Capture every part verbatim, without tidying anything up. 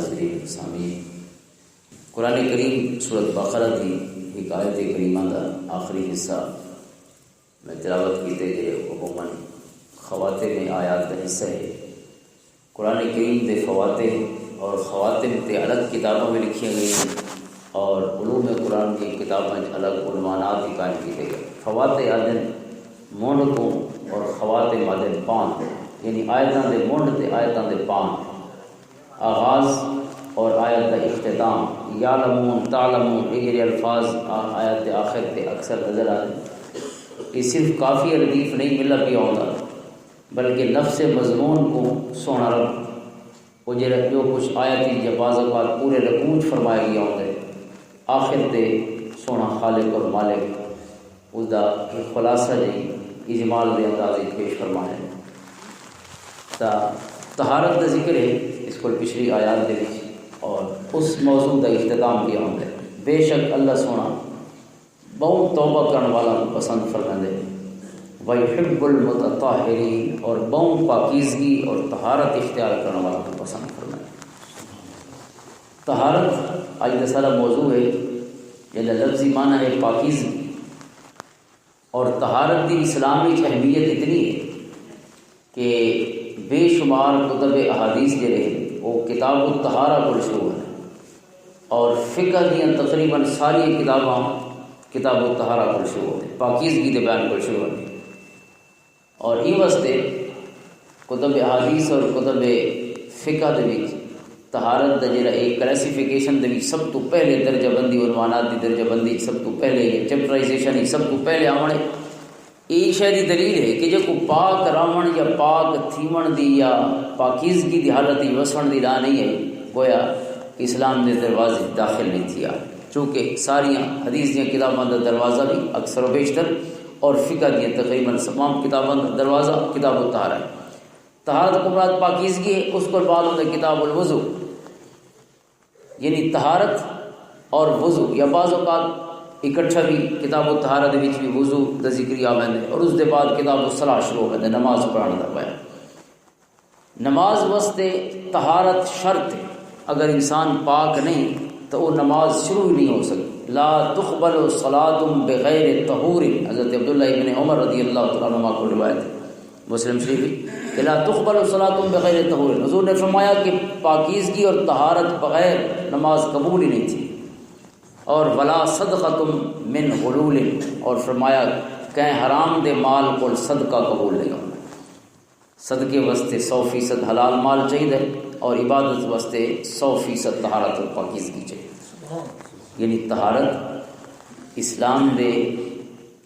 حاضرین سامعین، قرآن کریم سورۃ بقرہ دی ایک آیت کریمہ دا آخری حصہ میں تلاوت کیتے، جڑے عموماً خواتین آیات دا حصہ ہے۔ قرآن کریم دے فواتح اور خواتین تے الگ کتاباں میں لکھیاں گئیاں اور علوم قرآن دی کتاباں وچ الگ عنوانات بھی قائم کیتے گئے۔ فواتح آدن منڈ کو اور خواتین آدن پان، یعنی آیتاں دے منڈ تے آیتاں دے پان۔ آغاز اور آیت دا اختتام، یعلمون، تعلمون، یہ جڑے الفاظ آ-، آیت دے آخر تے اکثر نظر آتے، یہ صرف کافی ردیف نہیں ملا بھی آؤں بلکہ نفس مضمون کو سونا رب، وہ جڑا جو کچھ آیت یا بعض اوقات پورے رکوع وچ فرمایا گیا ہوندا ہے، آخر تے سونا خالق اور مالک اس دا ایک خلاصہ جی اجمال دے انداز وچ پیش فرمایا ہے۔ تا طہارت دا ذکر ہے اس کول پچھلی آیات دے وچ، اور اس موضوع دا اختتام کیا ہوندا ہے۔ بے شک اللہ سونا بہت توبہ کرن والا کو پسند فرمیندے۔ وَيُحِبُّ الْمُتَطَهِّرِينَ، اور بہت پاکیزگی اور طہارت اختیار کرن والا کو پسند فرمیندے۔ طہارت اج دا سارا موضوع ہے، جس دا لفظی معنی ہے پاکیزگی۔ اور طہارت دی اسلام وچ اہمیت اتنی ہے کہ بے شمار کتب احادیث جڑے ہیں، وہ کتاب الطہارہ کول شروع ہیں، اور فقہ دیاں تقریباً ساری کتاباں کتاب الطہارہ کول شروع ہوندے، پاکیزگی دے بیان کول شروع ہوندے۔ اور یہ واسطے کتب احادیث اور کتب فقہ دے وچ طہارت دا جڑا ایک کلاسیفیکیشن دے وچ سب تو پہلے درجہ بندی، عنوانات دی درجہ بندی سب تو پہلے، یا چیپٹرائزیشن ہی سب تو پہلے آونے۔ یہ شے دی دلیل ہے کہ جے کو پاک راون یا پاک تھیون دی یا پاکیزگی دی حالت وچ وسن دی راہ نہیں ہے، گویا اسلام دے دروازے داخل نہیں تھیا، چونکہ ساریاں حدیث دیاں کتاباں دا دروازہ بھی اکثر و بیشتر اور فقہ دیاں تقریباً تمام کتاباں دا دروازہ کتاب الطہارہ ہے۔ طہارت کو مراد پاکیزگی ہے، اس کو بعد ہوتا ہے کتاب الوضو، یعنی طہارت اور وضو، یا بعض اوقات اکٹھا بھی کتاب الطہارہ دے وچ بھی وضو دا ذکر ہی آ ویندے، اور اس دے بعد کتاب الصلاح شروع ہو ویندے، نماز پڑھن دا بیان۔ نماز واسطے طہارت شرط ہے۔ اگر انسان پاک نہیں تو وہ نماز شروع ہی نہیں ہو سکتی۔ لا تقبل صلاة بغیر طہور، حضرت عبداللہ ابن عمر رضی اللہ تعالیٰ عنہ کو روایت ہے، مسلم شریف کی، کہ لا تقبل صلاة بغیر طہور۔ حضور نے فرمایا کہ پاکیزگی اور طہارت بغیر نماز قبول ہی نہیں تھی۔ اور ولا صدقۃ من غلول، اور فرمایا کہ حرام دے مال کو صدقہ قبول نہیں ہوتا۔ صدقے واسطے سو فیصد حلال مال چاہیے اور عبادت واسطے سو فیصد طہارت اور پاکیزگی چاہیے۔ یعنی طہارت اسلام دے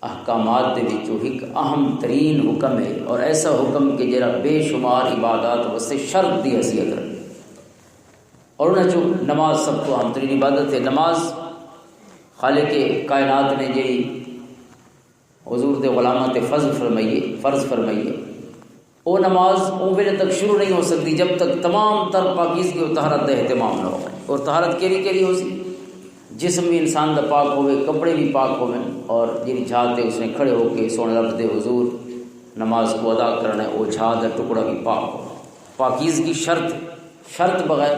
احکامات دے وچوں ایک اہم ترین حکم ہے، اور ایسا حکم کہ جڑا بے شمار عبادات واسطے شرط دی حیثیت رکھے، اور انہاں چوں نماز سب تو اہم ترین عبادت ہے۔ نماز خالق کائنات نے جڑی حضور دے غلاماں تے فرض فرمائیے، فرض فرمائیے، وہ نماز اون ویلے تک شروع نہیں ہو سکتی جب تک تمام تر پاکیزگی و طہارت دا اہتمام نہ ہو۔ اور طہارت کیڑی کیڑی ہو سی؟ جسم بھی انسان دا پاک ہوئے، کپڑے بھی پاک ہوئے، اور جڑی جھا تے اس نے کھڑے ہو کے سونے رب دے حضور نماز کو ادا کرنا ہے، وہ جھا دا ٹکڑا بھی پاک ہو۔ پاکیزگی شرط، شرط بغیر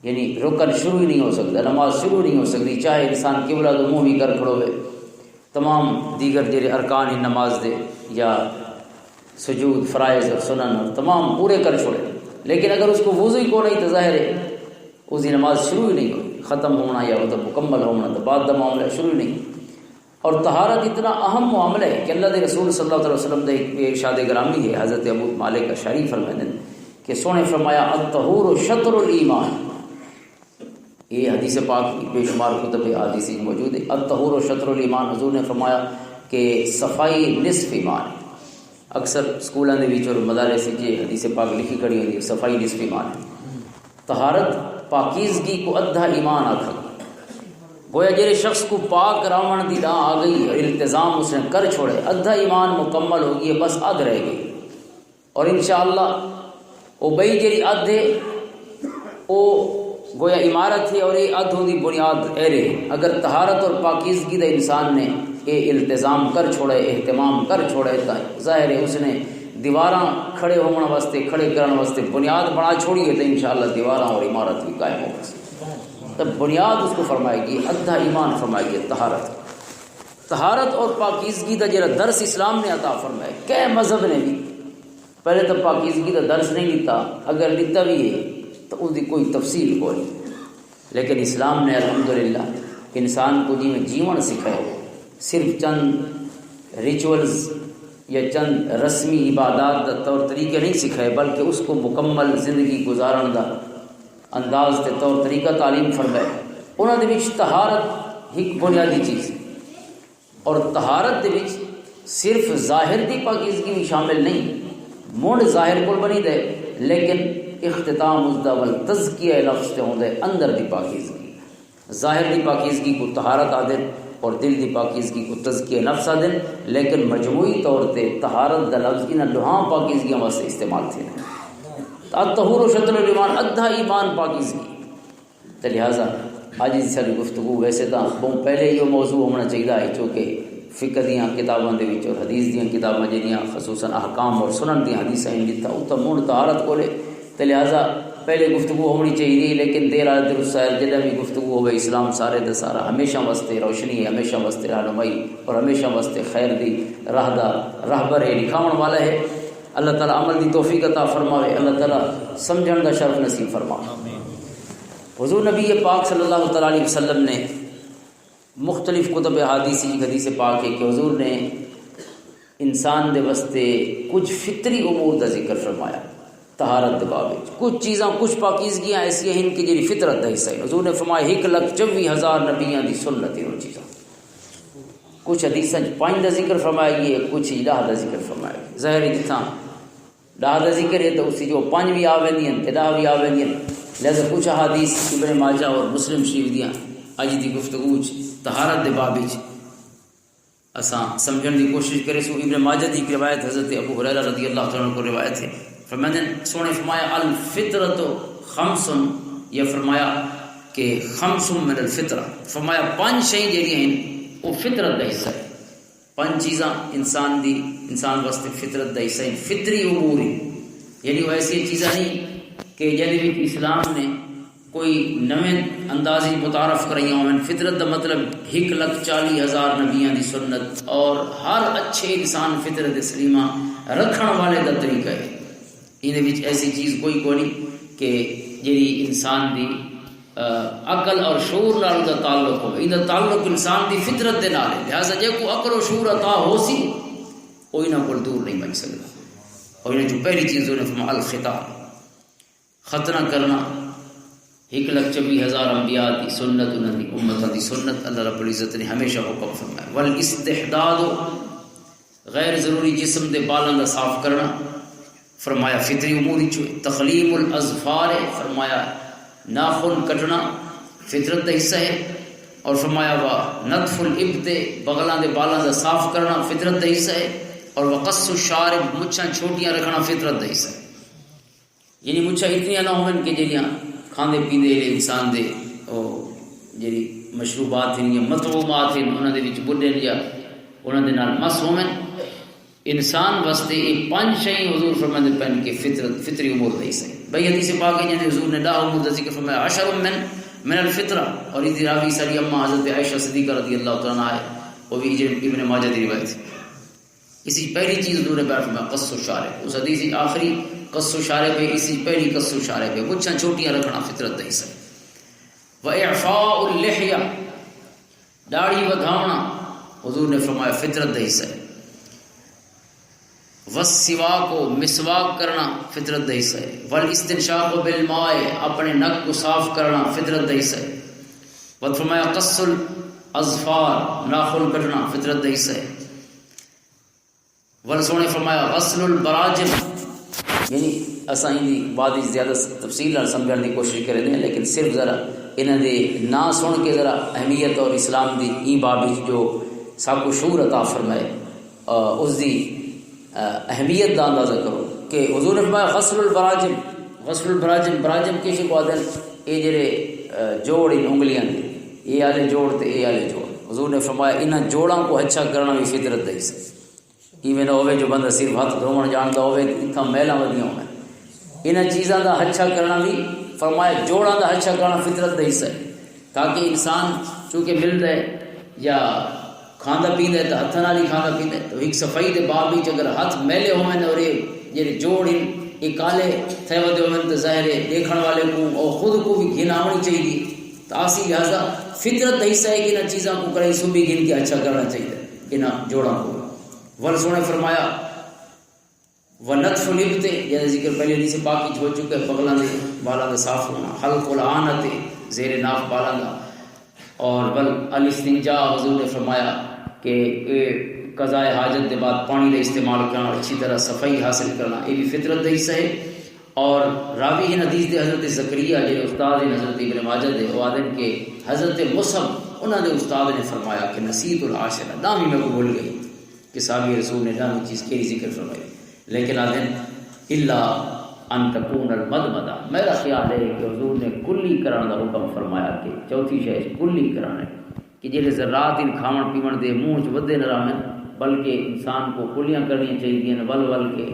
یعنی رکن شروع ہی نہیں ہو سکتا، نماز شروع نہیں ہو سکتی، چاہے انسان قبلہ دو منہ بھی کر کھڑوے، تمام دیگر جڑے ارکان ہیں نماز دے یا سجود، فرائض اور سنن اور تمام پورے کر چھوڑے، لیکن اگر اس کو وضو ہی کو نہیں تو ظاہر ہے اس کی نماز شروع ہی نہیں ہوئی، ختم ہونا یا مطلب مکمل ہونا تو بعد دا معاملہ شروع ہی نہیں۔ اور طہارت اتنا اہم معاملہ ہے کہ اللہ دے رسول صلی اللہ علیہ وسلم دے ایک ارشاد گرامی ہے، حضرت ابو مالک اشعری فرمائے کہ سونے فرمایا، "الطہور شطر الایمان۔" یہ حدیث پاک کی بے شمار کتب حدیث میں موجود ہے، "الطہور شطر الایمان۔" حضور نے فرمایا کہ صفائی نصف ایمان ہے۔ اکثر سکولوں دے وچ اور مدارس وچ یہ حدیث پاک لکھی کھڑی ہوئی ہے، "صفائی نصف ایمان ہے۔" طہارت، پاکیزگی کو ادھا ایمان آکھا۔ گویا جڑے شخص کو پاک راون دی ڈاں آ گئی اور التزام اس نے کر چھوڑے، ادھا ایمان مکمل ہو گئی ہے، بس ادھ رہ گئی۔ اور انشاءاللہ وہ بئی جڑی ادھ ہے، وہ گویا عمارت ہے اور یہ ادھ دی بنیاد اے رہے۔ اگر طہارت اور پاکیزگی دا انسان نے یہ التزام کر چھوڑے، اہتمام کر چھوڑے، تو ظاہر ہے اس نے دیواراں کھڑے ہون واسطے، کھڑے کرن واسطے بنیاد بنا چھوڑیے، تو انشاءاللہ دیواراں اور عمارت بھی قائم ہوگی۔ تو بنیاد اس کو فرمائے گی، ادھا ایمان فرمائے گی طہارت۔ طہارت اور پاکیزگی دا جڑا درس اسلام نے عطا فرمایا، کئی مذہب نے بھی پہلے تو پاکیزگی دا درس نہیں دیتا، اگر دیتا بھی ہے تو اس دی کوئی تفصیل کوئی نہیں۔ لیکن اسلام نے الحمدللہ انسان کو جیون جیون سکھایا، صرف چند ریچولز یا چند رسمی عبادات دا طور طریقے نہیں سکھائے، بلکہ اس کو مکمل زندگی گزارن دا انداز تے طور طریقہ تعلیم فرمائے۔ انہاں دے وچ طہارت ایک بنیادی چیز ہے، اور طہارت دے وچ صرف ظاہر دی پاکیزگی بھی شامل نہیں، منڈ ظاہر کول بنی دے، لیکن اختتام اس دا ول تزکیہ نفس تے ہوندے، اندر دی پاکیزگی۔ ظاہر دی پاکیزگی کو طہارت آدن اور دل دی پاکیزگی کو تزکیہ نفس آدن، لیکن مجموعی طور تے طہارت دا لفظ انہاں لوہاں پاکیزگیاں واسطے استعمال تھے۔ الطہور شطر الایمان، ادھا ایمان پاکیزگی۔ تے لہذا اج دی ساری گفتگو، ویسے تاں بہت پہلے ہی وہ موضوع ہونا چاہیدا ہے، کیونکہ فقہ دیاں کتاباں دے وچ اور حدیث دیاں کتاباں جڑیاں خصوصاً احکام اور سنن دیاں حدیثاں ہن، جتھاں اتھاں منڈ طہارت کولے۔ تے لہذا پہلے گفتگو ہونی چاہیے، لیکن دیر آ درست سائر، جدہ بھی گفتگو ہوئے، اسلام سارے دا سارا ہمیشہ واسطے روشنی ہے، ہمیشہ واسطے رہنمائی اور ہمیشہ واسطے خیر دی راہ دا راہبر ہے، دکھاون والا ہے۔ اللہ تعالیٰ عمل دی توفیق عطا فرماوے، اللہ تعالیٰ سمجھن دا شرف نصیب فرماوے۔ حضور نبی پاک صلی اللہ تعالیٰ علیہ وسلم نے مختلف کتب حدیث، ایک حدیث پاک ہے کہ حضور نے انسان دے واسطے کچھ فطری امور دا ذکر فرمایا۔ طہارت دے باب وچ کچھ چیزاں، کچھ پاکیزگیاں ایسیاں ہن کہ جڑی فطرت دا حصہ ہے۔ حضور نے فرمایا، ایک لکھ چوبی ہزار نبیاں دی سنت ہے وہ چیزاں۔ کچھ حدیثاں چ پنج دا ذکر فرمایا گیا ہے، کچھ اچ ڈاہ دا ذکر فرمایا گیا۔ ظاہر ہے جتھاں ڈاہ دا ذکر ہے تو اس جو پنج بھی آ ویندی ہیں تے ڈاہ بھی آ ویندی ہیں۔ لہذا کچھ احادیث ابن ماجہ اور مسلم شریف دیاں اج دی گفتگو چ طہارت دے باب وچ اساں سمجھن دی کوشش کرے سو۔ ابن ماجہ دی ایک روایت، حضرت ابو ہریرہ رضی اللہ تعالیٰ عنہ کو روایت ہے، فرماندے نے، سونے فرمایا، الفطرۃ خمس، یا فرمایا کہ خمس من الفطرہ، فرمایا پنج شے جڑیاں ہیں وہ فطرت دا حصہ ہے۔ پنج چیزاں انسان دی، انسان واسطے فطرت دا حصہ ہیں، فطری امور ہیں، یعنی وہ ایسی چیزاں نہیں کہ جن وچ اسلام نے کوئی نویں انداز وچ متعارف کرائیاں ہوئے۔ فطرت دا مطلب ایک لکھ چالیس ہزار نبیاں دی سنت اور ہر اچھے انسان فطرت سلیمہ رکھن والے دا طریقہ ہے۔ ان وچ ایسی چیز کوئی کو نہیں کہ جڑی انسان دی، آ، عقل اور شعور نال دا تعلق ہو۔ ان دا تعلق انسان دی فطرت دے نال ہے۔ لہذا جے کو عقل و شعور عطا ہو سی، وہ انہاں کول دور نہیں بچ سکدا۔ اور انہاں جو پہلی چیز انہاں فرمایا الختان، ختنہ کرنا۔ ایک لکھ چوبی ہزار انبیاء دی سنت، انہاں دی امتاں دی سنت، اللہ رب العزت نے ہمیشہ حکم فرمایا۔ والاستحداد، غیر ضروری جسم دے بالاں دا صاف کرنا، فرمایا فطری امور وچ ہوئے۔ تخلیم الاظفار، فرمایا ناخن کٹنا فطرت دا حصہ ہے۔ اور فرمایا وا نتف الابط، بغلاں دے بالاں دا صاف کرنا فطرت دا حصہ ہے۔ اور وقص الشارب، مچھاں چھوٹیاں رکھنا فطرت دا حصہ ہے۔ یعنی مچھاں اتنیاں نہ ہون کہ جڑیاں کھاندے پیندے ویلے انسان دے او جڑی مشروبات ہیں یا مطعومات ہیں، انہاں دے وچ بڈن یا انہاں دے نال مس ہون۔ انسان واسطے یہ پنج شے حضور فرماندے پن کہ فطرت، فطری امور دا حصہ ہے۔ بھئی حدیث پاک ہے جنہیں حضور نے ڈاہ امور دا ذکر فرمایا، عشر من، من الفطرہ، اور اس دی راوی ساری اماں حضرت عائشہ صدیقہ رضی اللہ تعالیٰ عنہا ہے، وہ بھی ابن ماجہ دی روایت ہے۔ اسی پہلی چیز حضور نے بیان فرمایا، قص و شارب۔ اس حدیث کی آخری قص و شارب ہے، اسی پہلی قص و شارب ہے۔ مچھاں چھوٹیاں رکھنا فطرت دا حصہ ہے۔ و اعفاء اللحیہ، داڑھی ودھاونا، حضور نے فرمایا فطرت دا حصہ ہے۔ والسواک، مسواک کرنا فطرت دا حصہ ہے۔ والاستنشاق بالماء، اپنے نک کو صاف کرنا فطرت دا حصہ ہے۔ ود فرمایا قص الاظفار، ناخن کٹنا فطرت دا حصہ ہے۔ ول سونے فرمایا غسل البراجم، یعنی اساں ان دی بعد وچ زیادہ تفصیل نال سمجھن دی کوشش کریں گے، لیکن صرف ذرا انہاں دے نام سن کے ذرا اہمیت اور اسلام دی این باب وچ جو ساکو شعور عطا فرمائے، آ، اس دی، آ، اہمیت دا اندازہ کرو کہ حضور نے فرمایا غسل البراجم، غسل البراجم، براجم کیسے کو آدن؟ اے جڑے، آ، جوڑ ان انگلیاں دے، اے آلے جوڑ تے اے آلے جوڑ۔ حضور نے فرمایا انہاں جوڑاں کو اچھا کرنا بھی فطرت دا حصہ ہے۔ ایویں نہ ہووے جو بندہ صرف ہتھ دھوون جاندا ہووے تے اتھاں میلاں ودیاں ہوون۔ انہاں چیزاں دا ہچھا کرنا وی، فرمایا، جوڑاں دا ہچھا کرنا فطرت دا حصہ ہے، تاکہ انسان چونکہ ملدا ہے یا کھاندا پیندا ہے تاں ہتھاں نال ہی کھاندا پیندا ہے۔ تو ایک صفائی دے باب وچ اگر ہتھ میلے ہوون اور یہ جڑے جوڑ ہن، یہ کالے تھے ودے ہوون، تو ظاہر ہے دیکھن والے کو اور خود کو بھی گھن آونی چاہیے۔ تو اسی لہذا فطرت دا حصہ ہے کہ انہاں چیزاں کو کرے سبھی گھن کے ہچھا کرنا چاہیے، انہاں جوڑاں کو۔ ول سونے فرمایا، ونتف الابط، یعنی ذکر پہلے حدیث پاک وچ ہو چکا ہے، بغلاں دے بالاں دا صاف ہونا، حلق العانت، زیر ناف بالاں دا۔ اور ول الاستنجاء، حضور نے فرمایا کہ اے قضاء حاجت دے بعد پانی دا استعمال کرنا اور اچھی طرح صفائی حاصل کرنا، یہ بھی فطرت دا حصہ ہے۔ اور راوی ان حدیث دے حضرت زکریا، جڑے استاد ہیں حضرت ابن ماجہ دے، وہ آدھے کہ حضرت مصعب انہاں دے استاد نے فرمایا کہ نسیت العاشرہ، دامی میں کو بھول گئی کہ صحابی رسول نے دامی چیز کیڑی ذکر فرمائی۔ لیکن آدھے الا ان تکون المدمدہ، میرا خیال ہے کہ حضور نے کلی کرن دا حکم فرمایا کہ چوتھی شے کلی کرن ہے کہ جڑے ذرات ان کھاون پیون دے منہ چ ودے نہ رہن، بلکہ انسان کو کلیاں کرنیاں چاہیے ول ول کے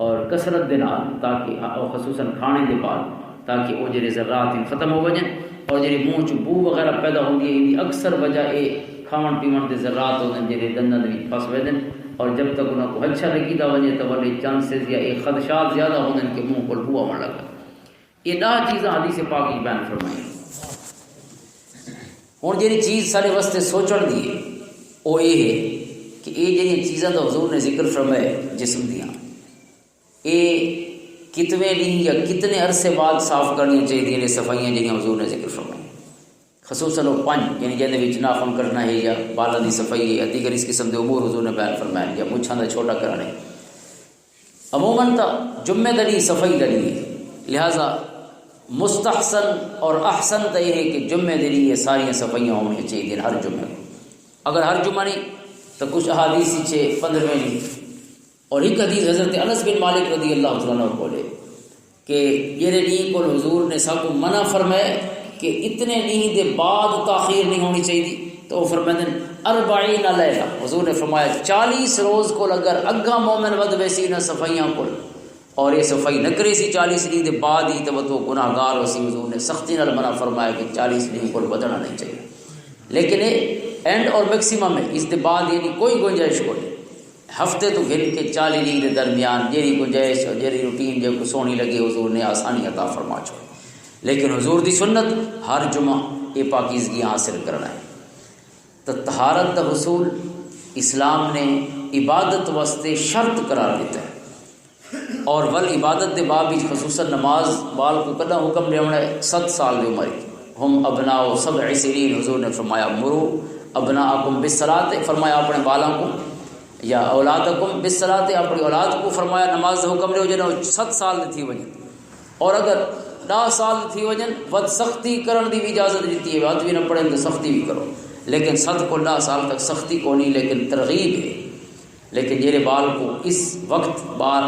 اور کثرت دے نال، تاکہ آ-، خصوصاً کھانے دے بعد، تاکہ وہ جڑے ذرات ہیں ختم ہو وجن۔ اور جڑی منہ چ بو وغیرہ پیدا ہوندی ہے، ان دی اکثر وجہ اے کھاون پیون دے ذرات ہوندے نے جڑے دنداں دے وچ پھس ویندے نے، اور جب تک انہاں کو اچھا لگی دا ونجے تو والے چانسز یا اے خدشات زیادہ ہوندے نے کہ منہ کول بو آون لگا۔ یہ دہ چیزاں حدیث پاک وچ بیان فرمائی۔ ہن جڑی چیز سارے واسطے سوچن دی ہے، وہ یہ ہے کہ یہ جڑی چیزاں دا حضور نے ذکر فرمایا ہے جسم دیاں، یہ کتنے دن یا کتنے عرصے بعد صاف کرنی چاہیے نے صفائیاں جڑیاں حضور نے ذکر فرمائی؟ خصوصاً وہ پنج، یعنی جہدے وچ ناخن کٹنا ہے یا بالاں دی صفائی ہے یا دیگر اس قسم دے امور حضور نے بیان فرمائے یا مچھاں دا چھوٹا کرنا ہے۔ عموماً تا جمعے دے دن صفائی دا دن ہے، لہذا مستحسن اور احسن تا یہ ہے کہ جمعے دے دن یہ ساری صفائیاں ہونی چاہیے ہر جمعے کو۔ اگر ہر جمعہ نہیں تو کچھ احادیث چھ پندرہویں دن۔ اور ایک حدیث حضرت انس بن مالک رضی اللہ تعالیٰ عنہ کو لے کہ یہ دین کو حضور نے سب کو منع فرمائے کہ اتنے دن دے بعد تاخیر نہیں ہونی چاہیے۔ تو وہ فرمائے دن اربعین لیلہ، حضور نے فرمایا چالیس روز کو اگر اگا مومن ود ویسی نہ صفائیاں کو اور یہ صفائی نہ کرے سی چالیس دن دے بعد ہی تو وہ تو گناہ گار ہو سی۔ حضور نے سختی نال منع فرمایا کہ چالیس دن کو بدلنا نہیں چاہیے۔ لیکن یہ اینڈ اور میکسیمم ہے، اس دے بعد یعنی کوئی گنجائش کو نہیں۔ ہفتے تو گھن کے چالیس دن دے درمیان جیڑی گنجائش اور جیڑی روٹین جو کو سونی لگے، حضور نے آسانی عطا فرما چھوڑ۔ لیکن حضور دی سنت ہر جمعہ یہ پاکیزگی حاصل کرنا ہے۔ تو طہارت دا حصول اسلام نے عبادت واسطے شرط قرار دیتا ہے۔ اور ول عبادت دے باب وچ خصوصاً نماز بال کو کدا حکم دیونا ہے؟ ست سال دی عمر وچ۔ ہم ابناء سبع سنین، حضور نے فرمایا، مرو ابناءکم بالصلاۃ، فرمایا اپنے بالاں کو یا اولادکم بالصلاۃ، اپنی اولاد کو فرمایا نماز دا حکم دیو جنہوں ست سال دے تھی وجہ۔ اور اگر دہ سال دے تھی وجن ود سختی کرن دی بھی اجازت دیتی ہے، ود بھی نہ پڑھن تو سختی بھی کرو، لیکن ست کو دہ سال تک سختی کو نہیں، لیکن ترغیب ہے۔ لیکن جیرے بال کو اس وقت بار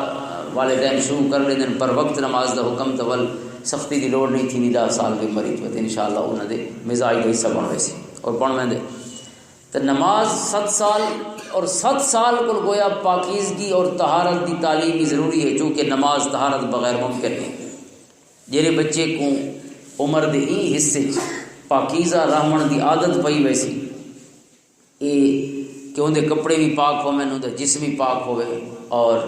والدین شروع کر لیندے نے، پر وقت نماز دا حکم تو ول سختی دی لوڑ نہیں تھی، دہ سال دی عمر وچ انشاءاللہ انہاں دے مزاج دا حصہ بن ویسی اور بن ویندے۔ تے نماز ست سال، اور ست سال کو گویا پاکیزگی اور طہارت دی تعلیم بھی ضروری ہے، چونکہ نماز طہارت بغیر ممکن نہیں۔ جیرے بچے کو عمر دے ای حصے چ پاکیزہ رہمن دی عادت پئی ویسی، اے کہ اون دے کپڑے بھی پاک ہوون، اون دا جسم بھی پاک ہوے، اور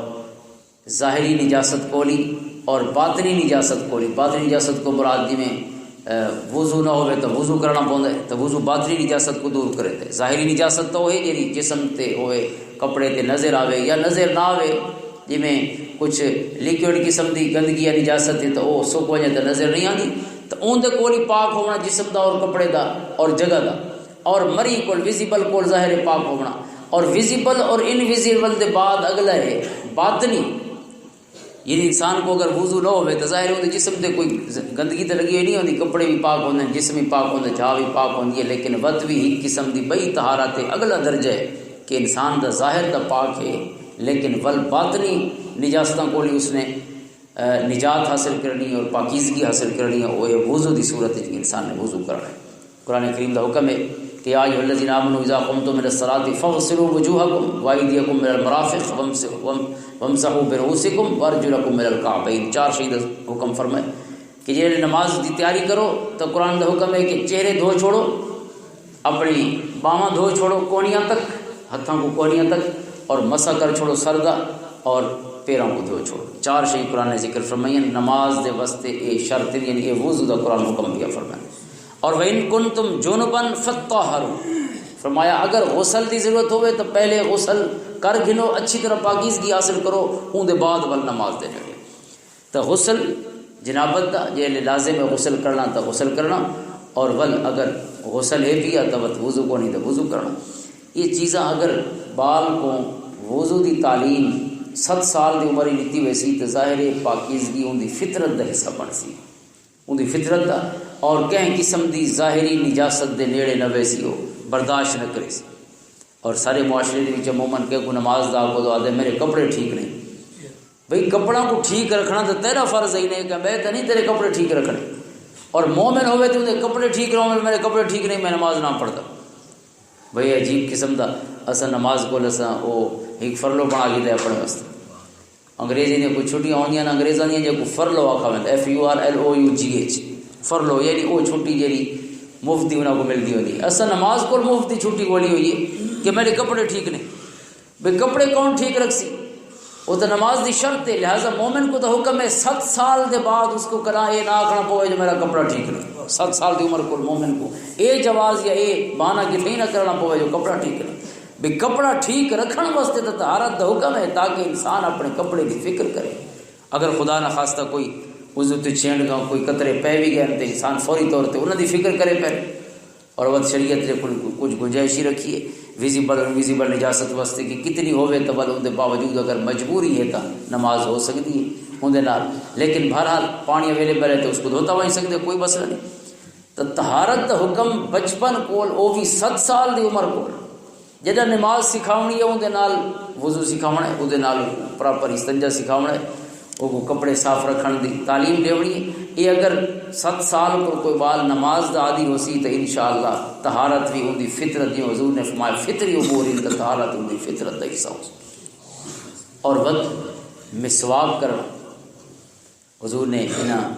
ظاہری نجاست کولی اور باطنی نجاست کولی۔ باطنی نجاست کو مراد جی میں، اے، وضو نہ ہوے تو وضو کرنا پوندا ہے، تو وضو باطنی نجاست کو دور کرے تے۔ ظاہری نجاست تو ہوئے جیڑی جسم تے ہوئے، کپڑے تے نظر آوے یا نظر نہ آوے، جی میں کچھ لیکوئڈ قسم دی گندگی یا نجاست ہے تو وہ سک وجہ تے نظر نہیں آندی۔ تو اون دے کولی پاک ہونا جسم دا اور کپڑے دا اور جگہ دا، اور مری کول ویزیبل کول ظاہر پاک ہونا، اور ویزیبل اور انویزیبل دے بعد اگلا ہے باطنی۔ یعنی انسان کو اگر وضو نہ ہوئے تو ظاہر ہے اون دے جسم تے کوئی ز-، گندگی تے لگی ہوئی نہیں ہوندی، کپڑے بھی پاک ہوندے، جسم بھی پاک ہوندے، جھا بھی پاک ہوندی ہے، لیکن وت بھی ایک قسم دی بئی طہارت ہے، اگلا درجہ ہے کہ انسان دا ظاہر دا پاک ہے، لیکن ول باطنی نجاستاں کول ہی اس نے، اے، نجات حاصل کرنی ہے اور پاکیزگی حاصل کرنی ہے، وہ یہ وضو دی صورت وچ انسان نے وضو کرنا ہے۔ قرآن کریم دا حکم ہے کہ یا ایھا الذین آمنوا اذا قمتم الی الصلاۃ فاغسلوا وجوہکم وایدیکم الی المرافق وامس-، وام-، وامسحوا برؤوسکم وارجلکم الی الکعبین۔ چار شہید حکم فرمائے کہ جے نماز دی تیاری کرو تو قرآن دا حکم ہے کہ چہرے دھو چھوڑو، اپنی باواں دھو چھوڑو کونیاں تک، ہتھاں کو کونیاں تک، اور مسح کر چھوڑو سر دا، اور پیراں کو دھو چھوڑو۔ چار شہید قرآن نے ذکر فرمائیاں۔ نماز دے واسطے اے شرط نہیں، یعنی اے وضو دا قرآن حکم دیا فرمائے۔ اور وَإِن كُنْتُمْ جُنُبًا فَاطَّهَّرُوا، فرمایا اگر غسل دی ضرورت ہوئے تو پہلے غسل کر گھنو، اچھی طرح پاکیزگی حاصل کرو، اون دے بعد ول نماز دے نیڑے۔ تو غسل جنابت دا جے لازم ہے غسل کرنا تو غسل کرنا، اور ول اگر غسل ہے پیا تو وت وضو کو نہیں تو وضو کرنا۔ یہ چیزاں اگر بال کو وضو دی تعلیم ست سال دی عمر ہی دتی ہوئی سی تو ظاہر ہے پاکیزگی ان دی فطرت دا حصہ بن سی۔ اوندی فطرت دا، اور کہیں قسم دی ظاہری نجاست دے نیڑے نہ ویسی، او برداشت نہ کرے سی۔ اور سارے معاشرے دے وچ عموماً کہ کو نماز دا کو آدھے میرے کپڑے ٹھیک نہیں۔ بھئی کپڑاں کو ٹھیک رکھنا تے تیرا فرض ہی نہیں کہ میں تے نہیں تیرے کپڑے ٹھیک رکھنے۔ اور مومن ہوے تے اوندے کپڑے ٹھیک رہو، میرے کپڑے ٹھیک نہیں، میں نماز نہ پڑھدا۔ بھئی عجیب قسم دا، اساں نماز کول اساں او ایک فرلو بنا کے دے اپنے واسطے۔ انگریزی نے کوئی چھٹیاں ہوندیاں نے، انگریزاں دیاں جے کوئی فرلو آکھا ویندا، F U R L O U G H, furlough, یعنی او چھٹی جیڑی مفت دی انہاں کو ملدی ہوندی ہے۔ اساں نماز کول مفت دی چھٹی گولی ہوئی ہے کہ میرے کپڑے ٹھیک نہیں۔ بھئی کپڑے کون ٹھیک رکھ سی؟ وہ تو نماز دی شرط ہے، لہذا مومن کو تو حکم ہے ست سال دے بعد اس کو کلا اے نہ آکھنا پوے جو میرا کپڑا ٹھیک نہیں۔ ست سال دی عمر کول مومن کو اے جواز یا اے بہانہ کتھے ہی نہ کرنا پوے جو کپڑا ٹھیک نہیں۔ بھی کپڑا ٹھیک رکھن واسطے تو طہارت دا حکم ہے تاکہ انسان اپنے کپڑے دی فکر کرے۔ اگر خدا نہ خواستہ کوئی عضو تے چھینڈ گا، کوئی قطرے پے بھی گئے تے انسان فوری طور تے انہاں دی فکر کرے پے۔ اور وقت شریعت نے کوئی کچھ گنجائش ہی رکھی ہے ویزیبل اور انویزیبل نجاست واسطے کہ کتنی ہوے تو ول اون دے باوجود اگر مجبوری ہے تو نماز ہو سکتی ہے اون دے نال۔ لیکن بہرحال پانی اویلیبل ہے تو اس کو دھوتا وہیں سکتے، کوئی مسئلہ نہیں۔ تو طہارت دا حکم بچپن کول، او بھی ست سال دی عمر کول، جدا نماز سکھاونی ہے، اون دے نال وضو سکھاونا ہے، اون دے نال پراپر استنجا سکھاونا ہے، او کو کپڑے صاف رکھن دی تعلیم دیونی ہے۔ اے اگر ست سال کول کوئی بال نماز دا عادی ہو سی تو انشاءاللہ طہارت بھی اون دی فطرت، جی حضور نے فرمایا فطری امور ان کا طہارت اون دی فطرت دا حصہ ہو سی۔ اور وقت مسواک کرنا، حضور نے انہاں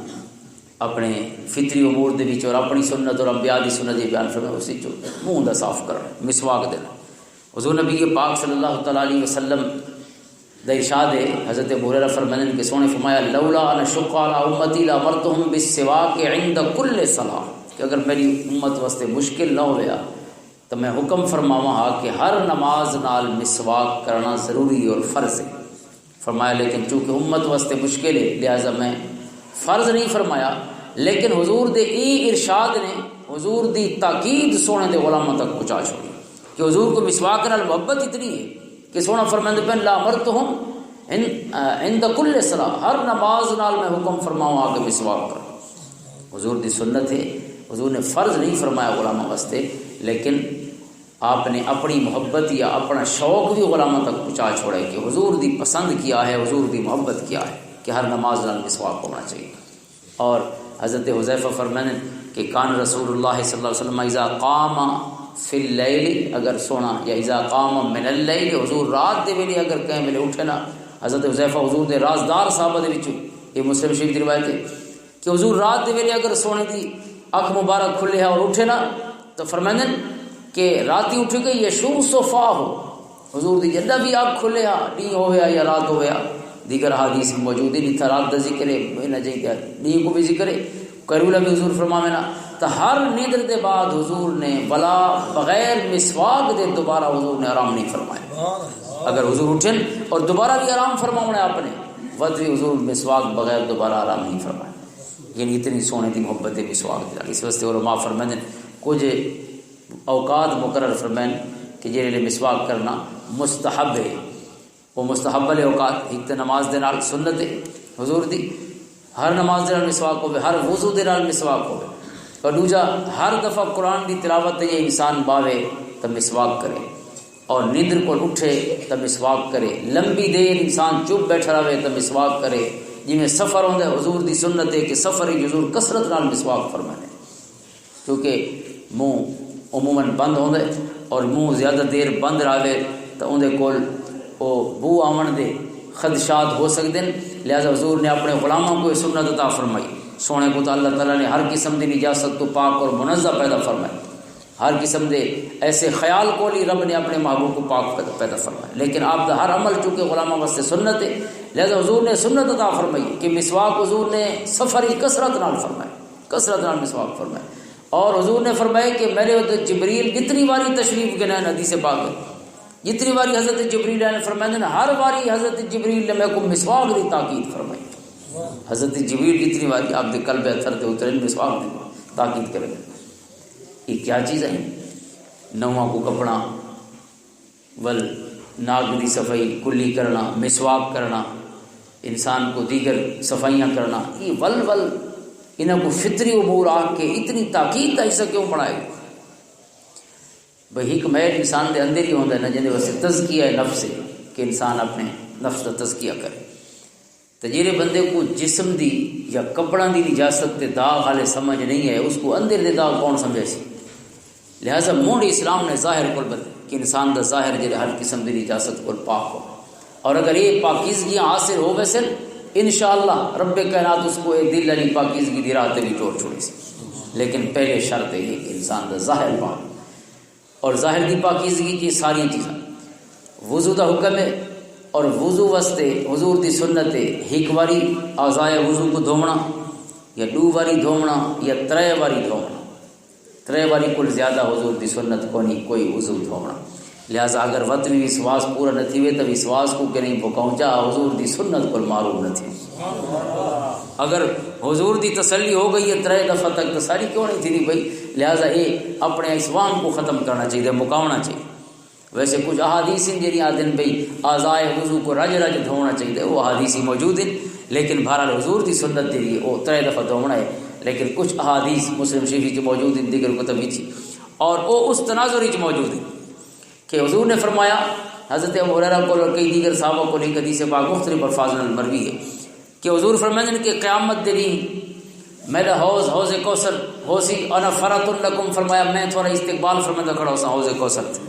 اپنے فطری امور دے وچ اور اپنی سنت اور انبیاء دی سنت دی بیان فرمائی، اس وچ منہ دا صاف کرنا، مسواک دینا۔ حضور نبی پاک صلی اللہ تعالی علیہ وسلم دا ارشاد ہے، حضرت ابو ہریرہ فرماندے کہ سونے فرمایا، "لولا ان اشق علی امتی لامرتهم بالسواک عند کل صلاۃ"، کہ اگر میری امت واسطے مشکل نہ ہویا تو میں حکم فرماواں ہا کہ ہر نماز نال مسواک کرنا ضروری اور فرض ہے۔ فرمایا، لیکن چونکہ امت واسطے مشکل ہے، لہذا میں فرض نہیں فرمایا۔ لیکن حضور دے ای ارشاد نے حضور دی تاکید سونے دے غلاماں تک پہنچا چھوڑی کہ حضور کو مسواک نال محبت اتنی ہے کہ سونا فرمائندے پن، "لامرتهم ان-، عند کل صلاۃ"، ہر نماز نال میں حکم فرماواں کہ مسواک کرو۔ حضور دی سنت ہے، حضور نے فرض نہیں فرمایا غلاماں واسطے، لیکن آپ نے اپنی محبت یا اپنا شوق بھی غلاموں تک پہنچا چھوڑا ہے کہ حضور دی پسند کیا ہے، حضور دی محبت کیا ہے، کہ ہر نماز نال مسواک ہونا چاہیے۔ اور حضرت حذیفہ فرمانے کہ کان رسول اللہ صلی اللہ علیہ وسلم اذا قام فی اللیل، اگر سونا، یا اذا قام من اللیل، حضور رات دے ویلے اگر کہیں ویلے اٹھے نا، حضرت حذیفہ حضور دے رازدار صحابہ دے وچوں، یہ مسلم شریف دی روایت ہے، کہ حضور رات دے ویلے اگر سونے دی اکھ مبارک کھلے ہا اور اٹھے نا، تو فرمائندے کہ راتی اٹھ کے یشو صفا ہو، حضور دی جدا بھی اکھ کھلے ہا، نی ہویا یا رات ہویا، دیگر حدیث موجود ہیں، جتھا رات دا ذکر ہے، انہاں جی دا نی کو بھی ذکر ہے، قیلولہ بھی حضور فرماوے نا، تو ہر نیندر دے بعد حضور نے ولا بغیر مسواک دے دوبارہ حضور نے آرام نہیں فرمایا۔ اگر حضور اٹھن اور دوبارہ بھی آرام فرماونا ہے آپ نے، ود بھی حضور مسواک بغیر دوبارہ آرام نہیں فرمایا۔ یعنی اتنی سونے دی محبت ہے مسواک دی۔ اس واسطے علماء فرماندے نے، کچھ اوقات مقرر فرمائن کہ جہڑے لے مسواک کرنا مستحب ہے۔ وہ مستحب والے اوقات، ایک تو نماز دے نال سنت ہے حضور دی، ہر نماز دے نال مسواک ہوے، ہر وضو دے نال مسواک ہوے، اور دوجا ہر دفعہ قرآن دی تلاوت تے یہ انسان باوے تو مسواک کرے، اور نیندر کو اٹھے تو مسواک کرے، لمبی دیر انسان چپ بیٹھا رہے تو مسواک کرے۔ جویں سفر ہوندا ہے، حضور دی سنت ہے کہ سفر وچ حضور کثرت نال مسواک فرمانے، کیونکہ منہ عموماً بند ہوندا ہے، اور منہ زیادہ دیر بند رہے تو اون دے کول او بو آون دے خدشات ہو سکدے نے۔ لہذا حضور نے اپنے غلاماں کو یہ سنت عطا فرمائی۔ سونے کو تو اللہ تعالیٰ نے ہر قسم دی نجاست کو پاک اور منزہ پیدا فرمائی۔ ہر قسم دے ایسے خیال کو لی رب نے اپنے محبوب کو پاک پیدا، پیدا فرمایا، لیکن آپ دا ہر عمل چونکہ غلاماں واسطے سنت ہے، لہذا حضور نے سنت عطا فرمائی کہ مسواک حضور نے سفر وچ کثرت نال فرمایا، کثرت نال مسواک فرمایا۔ اور حضور نے فرمایا کہ میرے ادھر جبریل جتنی باری تشریف گنے ہیں، حدیث پاک ہے، جتنی باری حضرت جبریل آئے نے فرمایا نے، ہر باری حضرت جبریل نے میرے کو مسواک دی تاکید فرمائی۔ حضرت جبریل جتنی باری آپ دے قلب اتھر تے اترے نے، مسواک دی تاکید کرے۔ یہ کیا چیز ہے؟ نواں کو کپڑا، ول ناک دی صفائی، کلی کرنا، مسواک کرنا، انسان کو دیگر صفائیاں کرنا، یہ ول ول انہاں کو فطری امور آ کے اتنی تاکید کا حصہ کیوں بنائے؟ بھئی، ایک محل انسان دے اندر ہی ہوندا ہے نا، جندے واسطے تزکیہ نفس ہے کہ انسان اپنے نفس دا تزکیہ کرے۔ تے جیہڑے بندے کو جسم دی یا کپڑاں دی نجاست تے داغ حالے سمجھ نہیں ہے، اس کو اندر دے داغ کون سمجھے سی؟ لہذا منڈ اسلام نے ظاہر کول بند کہ انسان دا ظاہر جیہڑا ہر قسم دی نجاست کول پاک ہو، اور اگر یہ پاکیزگیاں حاصل ہو ویسن، انشاءاللہ رب کائنات اس کو ایک دل علی پاکیزگی دی راہ تے بھی ٹور چھوڑے سی۔ لیکن پہلے شرط یہ ہے کہ انسان دا ظاہر پاک، اور ظاہر دی پاکیزگی کی ساری چیزاں۔ وضو دا حکم ہے، اور وضو واسطے حضور دی سنت ہے ایک واری اعضائے وضو کو دھونا، یا دو واری دھونا، یا ترے واری دھونا۔ ترے واری کول زیادہ حضور دی سنت کو نہیں کوئی وضو دھونا۔ لہذا اگر وت بھی وسواس پورا نہ تھیوے تو وسواس کو کہ نہیں بکاؤں چاہ، حضور دی سنت کول معروف نہ تھیوے۔ اگر حضور دی تسلی ہو گئی ہے ترے دفعہ تک، تو ساری کیوں نہیں تھی بھئی؟ لہذا یہ اپنے اسوام کو ختم کرنا چاہیے، مکاونا چاہیے۔ ویسے کچھ احادیث ہیں جڑی آدن بھئی اعضائے وضو کو رج رج دھونا چاہیے، وہ احادیث ہی موجود ہیں، لیکن بہرحال حضور دی سنت جڑی ہے وہ ترے دفعہ دھونا ہے۔ لیکن کچھ احادیث مسلم شریف وچ موجود ہیں، دیگر کتب وچ، اور وہ اس تناظر وچ موجود ہیں کہ حضور نے فرمایا، حضرت ابو ہریرہ کو اور کئی دیگر صحابہ کو لکھ حدیث پاک مختلف الفاظ نال مروی ہے کہ حضور فرمائے کہ قیامت دے دن میرا حوض، حوض کوثر ہو سی، انا فرط لکم، فرمایا میں تھوڑا استقبال فرمائے کھڑا ہو سا حوض کوثر تے۔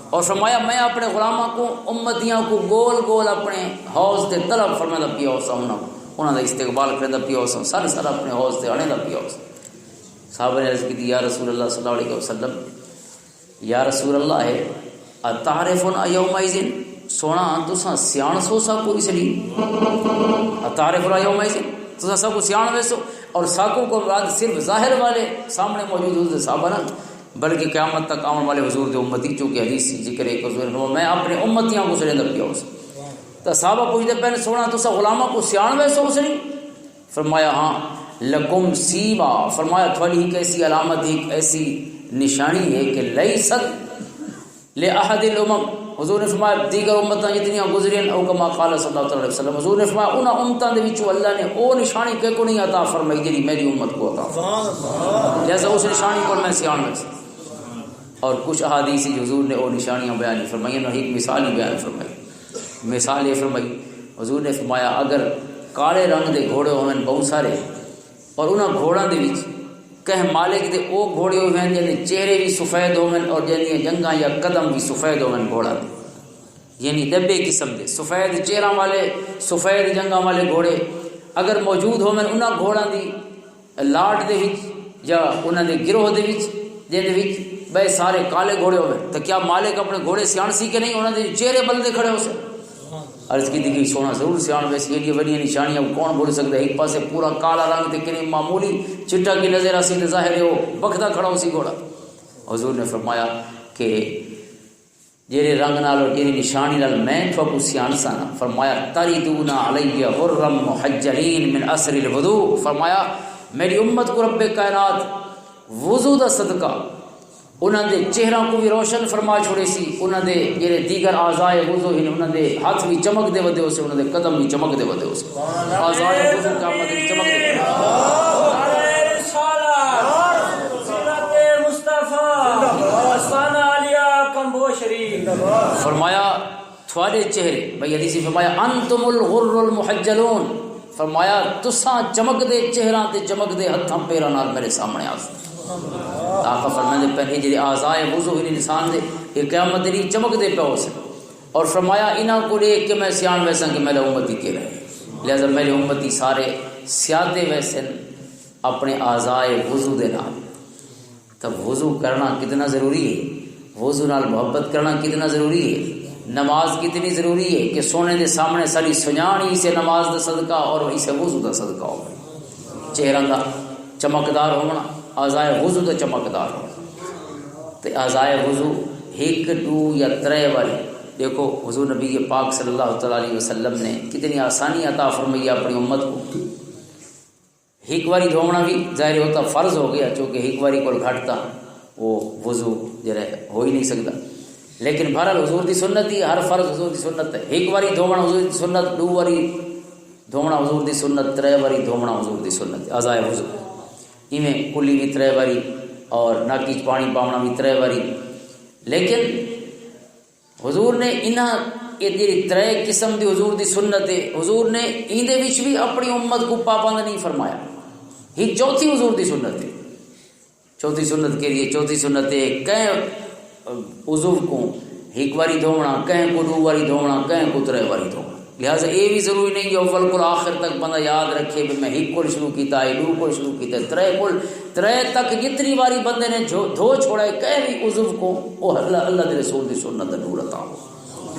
اور فرمایا میں اپنے غلاماں کو، امتیاں کو گول گول اپنے حوض تے طلب فرمائے پیا ہو سا، انہاں، انہاں دا استقبال کرے پیا ہو سا، سارے سارے اپنے حوض تے آنے دا پیا ہو سا۔ صحابہ نے عرض کی، یا رسول اللہ صلی اللہ علیہ وسلم، یا رسول اللہ ہے، اتعرفون یومئذ، سونا تساں سیان سو سا کوئی سلی؟ اتعرفون یومئذ، تساں سب کو سیان ویسو؟ اور ساکو کو مراد صرف ظاہر والے سامنے موجود حضور صحابہ نہ، بلکہ قیامت تک آنے والے حضور دے امتی، چونکہ حدیث ذکر ہے کہ حضور نے فرمایا، میں اپنے امتیاں کو سرے اندر کیا ہو سکتا۔ تو صحابہ پوچھتے پہنے، سونا تساں غلامہ کو سیان ویسو سلی؟ فرمایا، ہاں، لکم سیما، فرمایا، تھوڑی ایک ایسی علامت، ایک ایسی نشانی ہے کہ لیست لأحد الامم، حضور نے فرمایا، دیگر امتاں جتنیاں گزریاں، او کما قال صلی اللہ تعالی علیہ وسلم، حضور نے فرمایا، انہاں امتاں دے وچوں اللہ نے او نشانی کہ کو نہیں عطا فرمائی جڑی میری امت کو عطا فرمائی۔ لہذا اس نشانی کو میں سیان میں سی۔ اور کچھ احادیث وچ حضور نے او نشانیاں بیان نہیں فرمائیاں، نہ ایک مثال ہی بیان فرمائی۔ مثال یہ فرمائی، حضور نے فرمایا، اگر کالے رنگ دے گھوڑے ہوون بہت سارے، اور انہاں گھوڑاں دے وچ کہیں مالک دے او گھوڑے ہوون جن دے چہرے بھی سفید ہوون اور جن دیاں جنگاں یا قدم بھی سفید ہوون گھوڑاں دے، یعنی ڈبے قسم دے سفید چہراں والے، سفید جنگاں والے گھوڑے اگر موجود ہوون انہاں گھوڑاں دی لاٹ دے وچ یا انہاں دے گروہ دے وچ، جن دے وچ بے سارے کالے گھوڑے ہوون، تو کیا مالک اپنے گھوڑے سیان سی کہ نہیں؟ انہاں دے چہرے بلدے کھڑے ہو سن۔ عرض کی تھی کہ سونا ضرور سیان ویسی، ایڈیاں وڈیاں نشانیاں کون بھول سکدا ہے؟ ایک پاسے پورا کالا رنگ تے کنے معمولی چٹا کی نظر آسی تے ظاہر ہے وہ بکدا کھڑا ہو سی گھوڑا۔ حضور نے فرمایا کہ جیرے رنگ نال اور جیرے نشانی نال میں تھوکو سیان سا نا، فرمایا، تردون علی غرا محجلین من اثر الوضو، فرمایا، میری امت کو رب کائنات وضو دا صدقہ انہاں دے چہراں کو بھی روشن فرما چھوڑے سی، انہاں دے جڑے دیگر اعضاء وضو ہن، انہاں دے ہاتھ بھی چمک دے ودے ہو سے، انہاں دے قدم بھی چمک دے ودے ہو سے۔ اعضاء وضو قیامت دی چمک دے۔ نعرہ رسالت، سیرت مصطفیٰ، آستانہ عالیہ کمبو شریف۔ فرمایا، تھوڑے چہرے، بھئی حدیث فرمایا، انتم الغر المحجلون، فرمایا، تساں چمک دے چہراں تے چمک دے ہتھاں پیراں نال میرے سامنے آ سکتے۔ آقا فرماندے پے نے، جڑے اعضائے وضو ہن انسان دے، یہ قیامت دے دن چمک دے پے ہو سن۔ اور فرمایا، انہاں کو دیکھ کے میں سیان ویساں کہ میرا امتی کہڑا ہے۔ لہذا میرے امتی سارے سیادے ویسن اپنے اعضائے وضو دے نال۔ تو وضو کرنا کتنا ضروری ہے، وضو نال محبت کرنا کتنا ضروری ہے، نماز کتنی ضروری ہے کہ سونے دے سامنے ساری سجان ہی اسے نماز دا صدقہ اور اسے وضو دا صدقہ ہو۔ چہرہ دا چمکدار ہونا، اعضائے وضو دا چمکدار ہونا۔ تے اعضائے وضو ایک، دو یا ترے واری، دیکھو حضور نبی پاک صلی اللہ تعالی علیہ وسلم نے کتنی آسانی عطا فرمائی اپنی امت کو۔ ایک واری دھونا بھی ظاہر ہوتا فرض ہو گیا، چونکہ ایک واری کول گھٹ تا وہ وضو جڑا ہے ہو ہی نہیں سکتا۔ لیکن بہرحال حضور دی سنت ہی، ہر فرض حضور دی سنت ہے۔ ایک واری دھونا حضور دی سنت، دو واری دھونا حضور دی سنت، ترے واری دھونا حضور دی سنت، اعضائے وضو۔ ایویں کلی بھی ترے واری اور ناکی چ پانی پاونا بھی ترے واری۔ لیکن حضور نے انہاں، یہ جڑی ترے قسم دی حضور دی سنت ہے، حضور نے ایندے وچ بھی اپنی امت کو پابند نہیں فرمایا۔ ہی چوتھی حضور دی سنت ہے۔ چوتھی سنت کے لیے، چوتھی سنت ہے کہ عضو کو ایک واری دھونا، کہیں کو دو واری دھونا، کہیں کو ترے واری دھونا۔ لہذا یہ بھی ضروری نہیں کہ اول کو آخر تک بندہ یاد رکھے کہ میں ایک کو شروع کیتا ہے، دو کو شروع کیتا ہے، ترے کو، ترے تک جتنی واری بندے نے جو دھو چھوڑا ہے کہیں بھی عضو کو، وہ اللہ، اللہ دے رسول دی سنت دا نور عطا ہو۔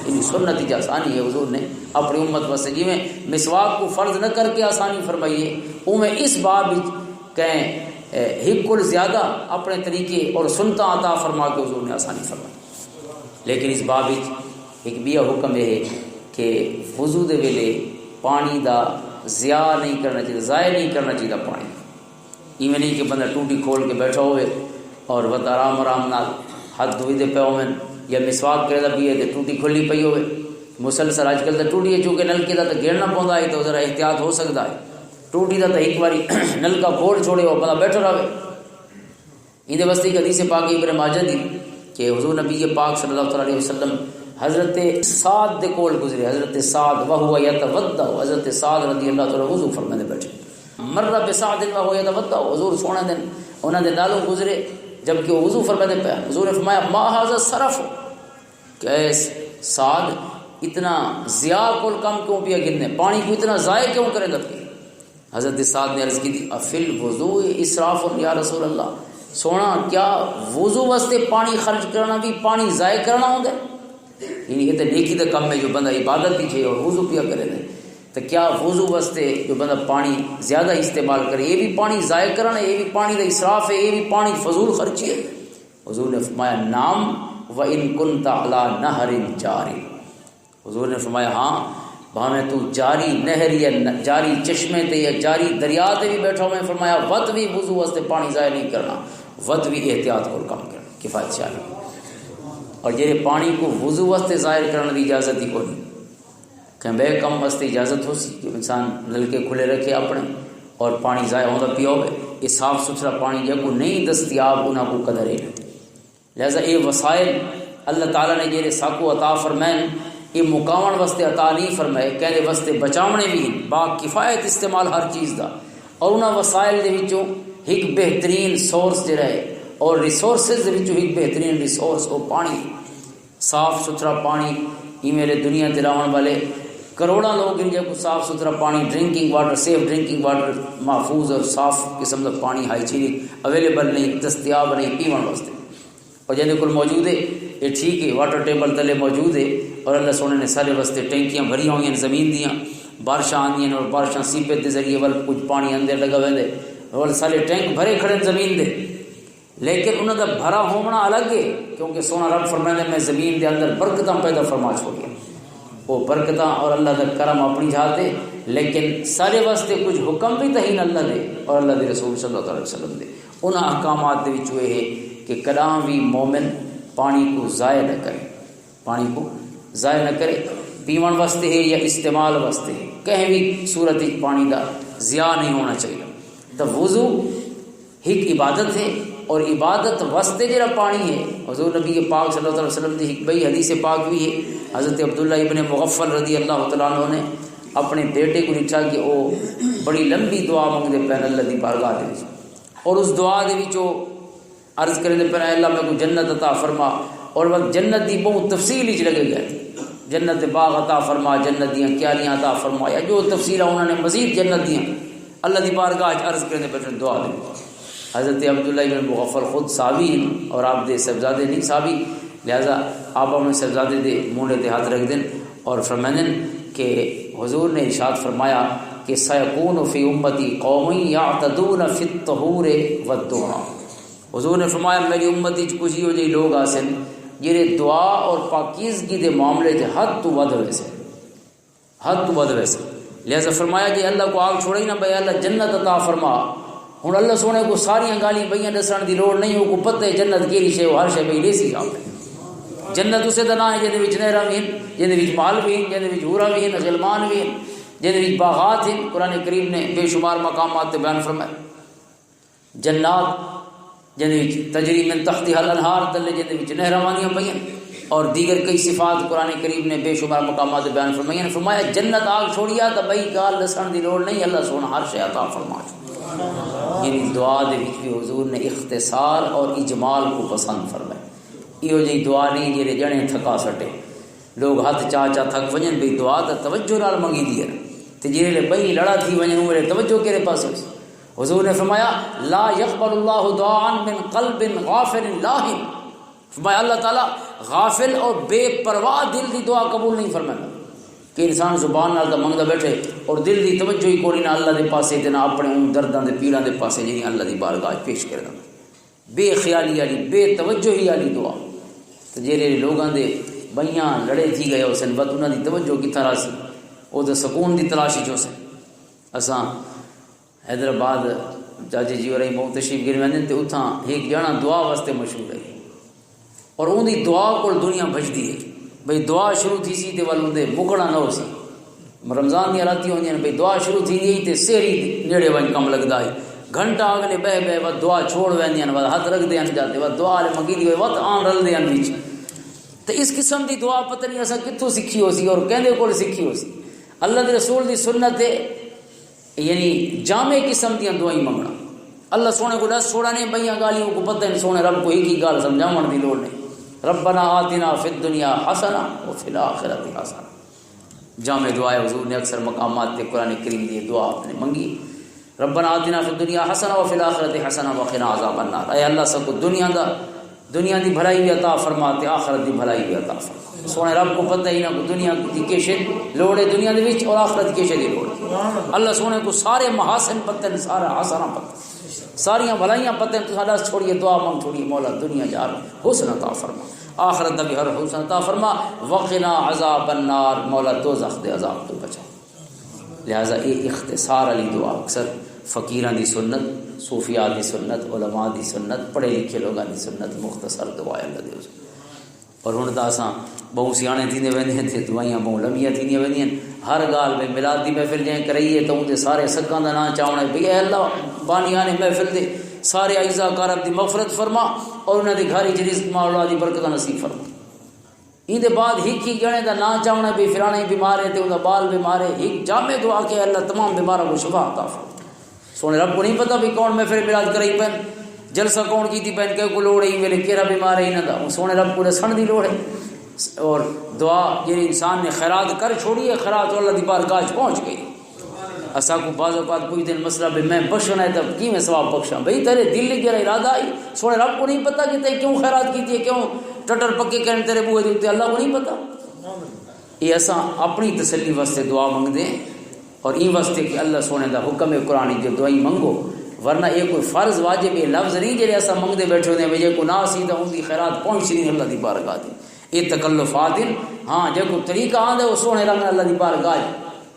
یعنی سنت ہی آسانی ہے حضور نے اپنی امت واسطے، جویں مسواک کو فرض نہ کر کے آسانی فرمائی ہے، اوویں اس باب وچ کہیں، اے، ہک کول زیادہ اپنے طریقے اور سنتاں عطا فرما کے حضور نے آسانی فرمائی۔ لیکن اس باب وچ ایک بیا حکم یہ ہے کہ وضو دے ویلے پانی دا ضیاع نہیں کرنا چاہیے، ضائع نہیں کرنا چاہیے پانی۔ ایویں نہیں کہ بندہ ٹوٹی کھول کے بیٹھا ہوئے اور وت آرام آرام نال ہاتھ دھوئی دے پے ہوئے یا مسواک کرے دا پیے تے ٹوٹی کھلی پئی ہوئے۔ مسلسل اج کل تے ٹوٹی ہے، چونکہ نلکے دا تے گرنا پوندا ہے، تو ذرا احتیاط ہو سکدا ہے۔ ٹوٹی دا تے ایک واری نلکا کھول چھوڑے، وہ بندہ بیٹھا رہے۔ ایندے واسطے ایک حدیث پاک ابن ماجہ دی کہ حضور نبی پاک صلی اللہ تعالی علیہ وسلم حضرت سعد دے کول گزرے، حضرت سعد وہو یتوضا، حضرت سعد رضی اللہ تعالی عنہ وضو فرماندے بیٹھے۔ مر بسعد وہو یتوضا، حضور سونے دن انہاں دے نالوں گزرے، جبکہ وہ وضو فرماندے پے۔ حضور نے فرمایا، ما ھذا السرف، کہ اے سعد، اتنا ضیاع کول کم کیوں پیا گھننے، پانی کو اتنا ضائع کیوں کرے لگے؟ حضرت سعد نے عرض کی تھی، افی الوضوء اسراف یا رسول اللہ، سونا، کیا وضو واسطے پانی خرچ کرنا بھی پانی ضائع کرنا ہوندا ہے؟ یعنی یہ تے نیکی دا کم ہے جو بندہ عبادت بھی چھے اور وضو پیا کرے نے، تو کیا وضو واسطے جو بندہ پانی زیادہ استعمال کرے، یہ بھی پانی ضائع کرنا ہے، یہ بھی پانی دا اسراف ہے، یہ بھی پانی فضول خرچی ہے؟ حضور نے فرمایا، نعم، وان کنت علی نہر جاری۔ حضور نے فرمایا، ہاں، بھاویں تو جاری نہر یا ن-، جاری چشمے تے یا جاری دریا تے بھی بیٹھا ہوئے، فرمایا، وت بھی وضو واسطے پانی ضائع نہیں کرنا، وت بھی احتیاط کول کم کرنا، کفایت شاہ۔ اور جڑے پانی کو وضو واسطے ظاہر کرنے کی اجازت ہی کوئی نہیں، کہ بے کم واسطے اجازت ہو سی کہ انسان نلکے کھلے رکھے اپنے اور پانی ضائع ہوتا پیا ہوئے، یہ صاف ستھرا پانی جے کو نہیں دستیاب، انہاں کو قدر ہی نہیں۔ لہذا یہ وسائل اللہ تعالیٰ نے جڑے ساکو عطا فرمائے، یہ مکاون واسطے عطا نہیں فرمائے، کہنے واسطے بچاونے بھی ہیں، با کفایت استعمال ہر چیز دا۔ اور انہاں وسائل دے وچوں ایک بہترین سورس جڑا ہے، اور ریسورسز دے وچوں ایک بہترین ریسورس وہ پانی۔ صاف ستھرا پانی، ہی میرے دنیا تے راون والے کروڑاں لوگ ہیں جے کو صاف ستھرا پانی، drinking water, safe drinking water, محفوظ اور صاف قسم دا پانی، ہائیجینک اویلیبل نہیں، دستیاب نہیں پیون واسطے۔ اور جہاں کول موجود ہے، یہ ٹھیک ہے، واٹر ٹیبل تلے موجود ہے، اور اللہ سونے نے سارے واسطے ٹینکیاں بھریاں ہوئی ہیں زمین دیاں، بارشاں آندیاں نے اور بارشاں سیپیج دے ذریعے ول کچھ پانی اندر لگا ہوئے دے، اور سارے ٹینک بھرے کھڑے ہیں زمین دے۔ لیکن انہاں دا بھرا ہونا الگ ہے، کیونکہ سونا رب فرمائے، میں زمین دے اندر برکتاں پیدا فرما چھوڑیا۔ وہ برکتاں اور اللہ دا کرم اپنی جا تے، لیکن سارے واسطے کچھ حکم بھی تہین اللہ دے اور اللہ دے رسول صلی اللہ علیہ وسلم دے۔ انہاں احکامات دے وچوں یہ ہے کہ کداں بھی مومن پانی کو ضائع نہ کرے، پانی کو ضائع نہ کرے، پیون واسطے ہے یا استعمال واسطے ہے، کہیں بھی صورت وچ پانی دا ضیاع نہیں ہونا چاہیے۔ تو وضو ایک عبادت ہے، اور عبادت واسطے جڑا پانی ہے، حضور نبی پاک صلی اللہ علیہ وسلم دی ایک بئی حدیث پاک بھی ہے۔ حضرت عبداللہ ابن مغفل رضی اللہ تعالیٰ عنہ نے اپنے بیٹے کو لکھا کہ وہ بڑی لمبی دعا منگتے پے اللہ دی بارگاہ دے وچ، اور اس دعا دے وچ وہ عرض کریں دے پہلے، "اللہ میرے کو جنت عطا فرما۔" اور وقت جنت دی بہت تفصیل وچ لگے گئے، "جنت دے باغ عطا فرما، جنت دیاں کیاریاں عطا فرما"، یا جو تفصیل انہوں نے مزید جنت دیاں اللہ دی بارگاہ وچ عرض کریں دے پہلے دعا دے۔ حضرت عبداللہ ابن مغفل خود صحابی ہیں اور آپ دے صاحبزادے نہیں صحابی، لہذا آپ اپنے صاحبزادے دے مونڈے تے ہاتھ رکھ دین اور فرمائن کہ حضور نے ارشاد فرمایا کہ "سیکون فی امتی قوم یعتدون فی الطہور والدعاء۔" حضور نے فرمایا، "میری امت وچ کچھ ہی ہو جہی لوگ آسن جڑے دعا اور پاکیزگی دے معاملے وچ حد تو ودھ ہوئے سے، حد تو ودھ ہوئے سے۔" لہذا فرمایا کہ اللہ کو آگ چھوڑے ہی نہ، بھائی اللہ جنت عطا فرما۔ ہن اللہ سونے کو ساریاں گالیاں بھائیاں دسن دی لوڑ نہیں، وہ کو پتہ ہے جنت کیڑی شے، وہ ہر شے بھائی لے سی آپ۔ جنت اسے دا نام ہے جندے وچ نہراں بھی ہیں، جندے وچ محل بھی ہیں، جندے وچ حوراں بھی ہیں، غلمان بھی ہیں، جندے وچ باغات ہیں۔ قرآن کریم نے بے شمار مقامات تے بیان فرمایا۔ جنات جندے وچ تجری من تحتها الانہار، تلے جندے وچ نہراں واندیاں پئیاں، اور دیگر کئی صفات قرآن کریم نے بے شمار مقامات تے بیان فرمائیاں۔ فرمایا، "جنت آگ چھوڑیا تاں بئی گال دسن دی لوڑ نہیں، اللہ سونا ہر شے عطا فرما چھوڑ۔" یعنی دعا دے وچ بھی حضور نے اختصار اور اجمال کو پسند فرمایا۔ ایہو جی دعا نہیں جڑے جنے تھکا سٹے۔ لوگ ہاتھ چا چا تھک ونجن، بھئی دعا تے توجہ نال منگی دی ہے۔ تے جیڑے لے بئی لڑا تھی ونجن، اوہ توجہ کیرے پاسے ہوسی؟ حضور نے فرمایا، "لا يقبل الله دعاء من قلب غافل لاهٍ۔" فرمایا، اللہ تعالیٰ غافل اور بے پرواہ دل دی دعا قبول نہیں فرمائے۔ کہ انسان زبان نال تو منگدا بیٹھے اور دل دی توجہ ہی کوئی نہ اللہ دے پاسے تے نہ اپنے اون درداں دے پیڑاں دے پاسے، جنہیں اللہ دی بارگاہ وچ پیش کردا۔ بے خیالی والی، بے توجہی والی دعا۔ تے جیہڑے لوگاں دے بئیاں لڑے تھی گئے ہو سن، بس انہاں دی توجہ کتھاں رہسی؟ او تے سکون دی تلاش وچ ہو سن۔ اساں حیدرآباد چاچے جی اور مئو تشریف گھر ویندے تے اتھاں ایک جنا دعا واسطے مشہور ہے، اور اون دی دعا کول دنیا بھجدی ہے۔ بھئی دعا شروع تھی سی تے ول اون دے مکنا نہ ہو سی۔ رمضان دیاں راتیاں ہوندیاں نے، بھئی دعا شروع تھی گئی تے سحری نیڑے ونج کم لگدا ہے۔ گھنٹہ اگلے بہ بہ وا دعا چھوڑ ویندیاں نے، وا ہاتھ رکھ دیاں جاتے، وا دعا والے منگی دی ہوئے، وا آن رل دیاں وچ۔ تے اس قسم دی دعا پتہ نہیں اساں کتھوں سکھی ہو سی اور کہندے کول سکھی ہو سی۔ اللہ دے رسول دی سنت ہے، یعنی جامع قسم دیاں دعائیں منگنا۔ اللہ سونے کو دس چھوڑا نے، بئیاں گالیاں کو پتہ نہیں، سونے رب کو ایک ہی گال سمجھاون دی لوڑ نہیں۔ "ربنا آتنا فی الدنیا حسنہ وفی الآخرۃ حسنہ۔" جامع دعا ہے، حضور نے اکثر مقامات تے قرآن کریم دی دعا آپ نے منگی، "ربنا آتنا فی الدنیا حسنہ وفی الآخرۃ حسنہ وقنا عذاب النار۔" اے اللہ سب کو دنیا دا، دنیا دی بھلائی بھی عطا فرما تے آخرت دی بھلائی بھی عطا فرما۔ سونے رب کو پتہ ہے انہاں کو دنیا دی کیشے لوڑ ہے، دنیا دے وچ اور آخرت دی کیشے دی لوڑ ہے۔ اللہ سونے کو سارے محاسن پتہ نے، سارا حسنہ پتہ، ساریاں بھلائیاں پتہ نے۔ تساں دس چھوڑیے، دعا منگ چھوڑیے، مولا دنیا جار حسن عطا فرما، آخرت دا بھی ہر حسن عطا فرما، وقنا عذاب النار، مولا دوزخ دے عذاب تو بچا۔ لہذا یہ اختصار والی دعا اکثر فقیراں دی سنت، صوفیاء دی سنت، علماء دی سنت، پڑھے لکھے لوگاں دی سنت، مختصر دعا ہے اللہ دے حضور۔ اور ہن تاں اساں بہوں سیانے تھیندے ویندے ہیں تے دعائیاں بہوں لمبیاں تھیندیاں ویندیاں۔ ہر گال میں میلاد دی محفل جائیں کرائی ہے تاں اون دے سارے سکاں دا نام چاونا ہے، بھئی اے اللہ، بانی آنے محفل دے سارے اعزا کارب دی مغفرت فرما اور انہاں دے گھر وچ رزق مال اولاد دی برکتاں نصیب فرما۔ این دے بعد ہک ہک جنے دا نام چاونا ہے، بھئی فلانے بیمار ہے تے اون دا بال بیمار ہے، ہک جامع دعا کہ اے اللہ تمام بیماراں کو شفا عطا فرما۔ سونے رب کو نہیں پتا بھی کون محفل میلاد کرائی پین، جلسہ کون کیتی پین، کہ کو لوڑ ہے، ویلے کیرا بیمار ہے انہاں دا، سونے رب کو دسن دی لوڑ ہے۔ اور دعا جڑی انسان نے خیرات کر چھوڑی ہے، خیرات اللہ دی بارگاہ چ پہنچ گئی۔ اسا کو بعض اوقات پوچھتے ہیں مسئلہ بھی میں بخشنا ہے تب کی میں ثواب بخشاں؟ بھئی تیرے دل کی ارادہ آئی، سونے رب کو نہیں پتا کہ تے کیوں خیرات کیتی ہے، کیوں ٹٹر پکے کرن تیرے بوئے دے اُتے، اللہ کو نہیں پتا۔ یہ اساں اپنی تسلی واسطے دعا منگدے ہیں اور این واسطے کہ اللہ سونے دا حکم ہے قرآن جو دعائیں منگو، ورنہ یہ کوئی فرض واجب یہ لفظ نہیں جڑے اساں منگدے بیٹھے ہوندے ہیں، جے کو نہ سی تاں ان دی خیرات پہنچ نہیں اللہ دی بارگاہ دی۔ یہ تکلفات ہیں۔ ہاں، جے کو طریقہ آندا ہے وہ سونے رنگ اللہ دی بارگاہ ہے،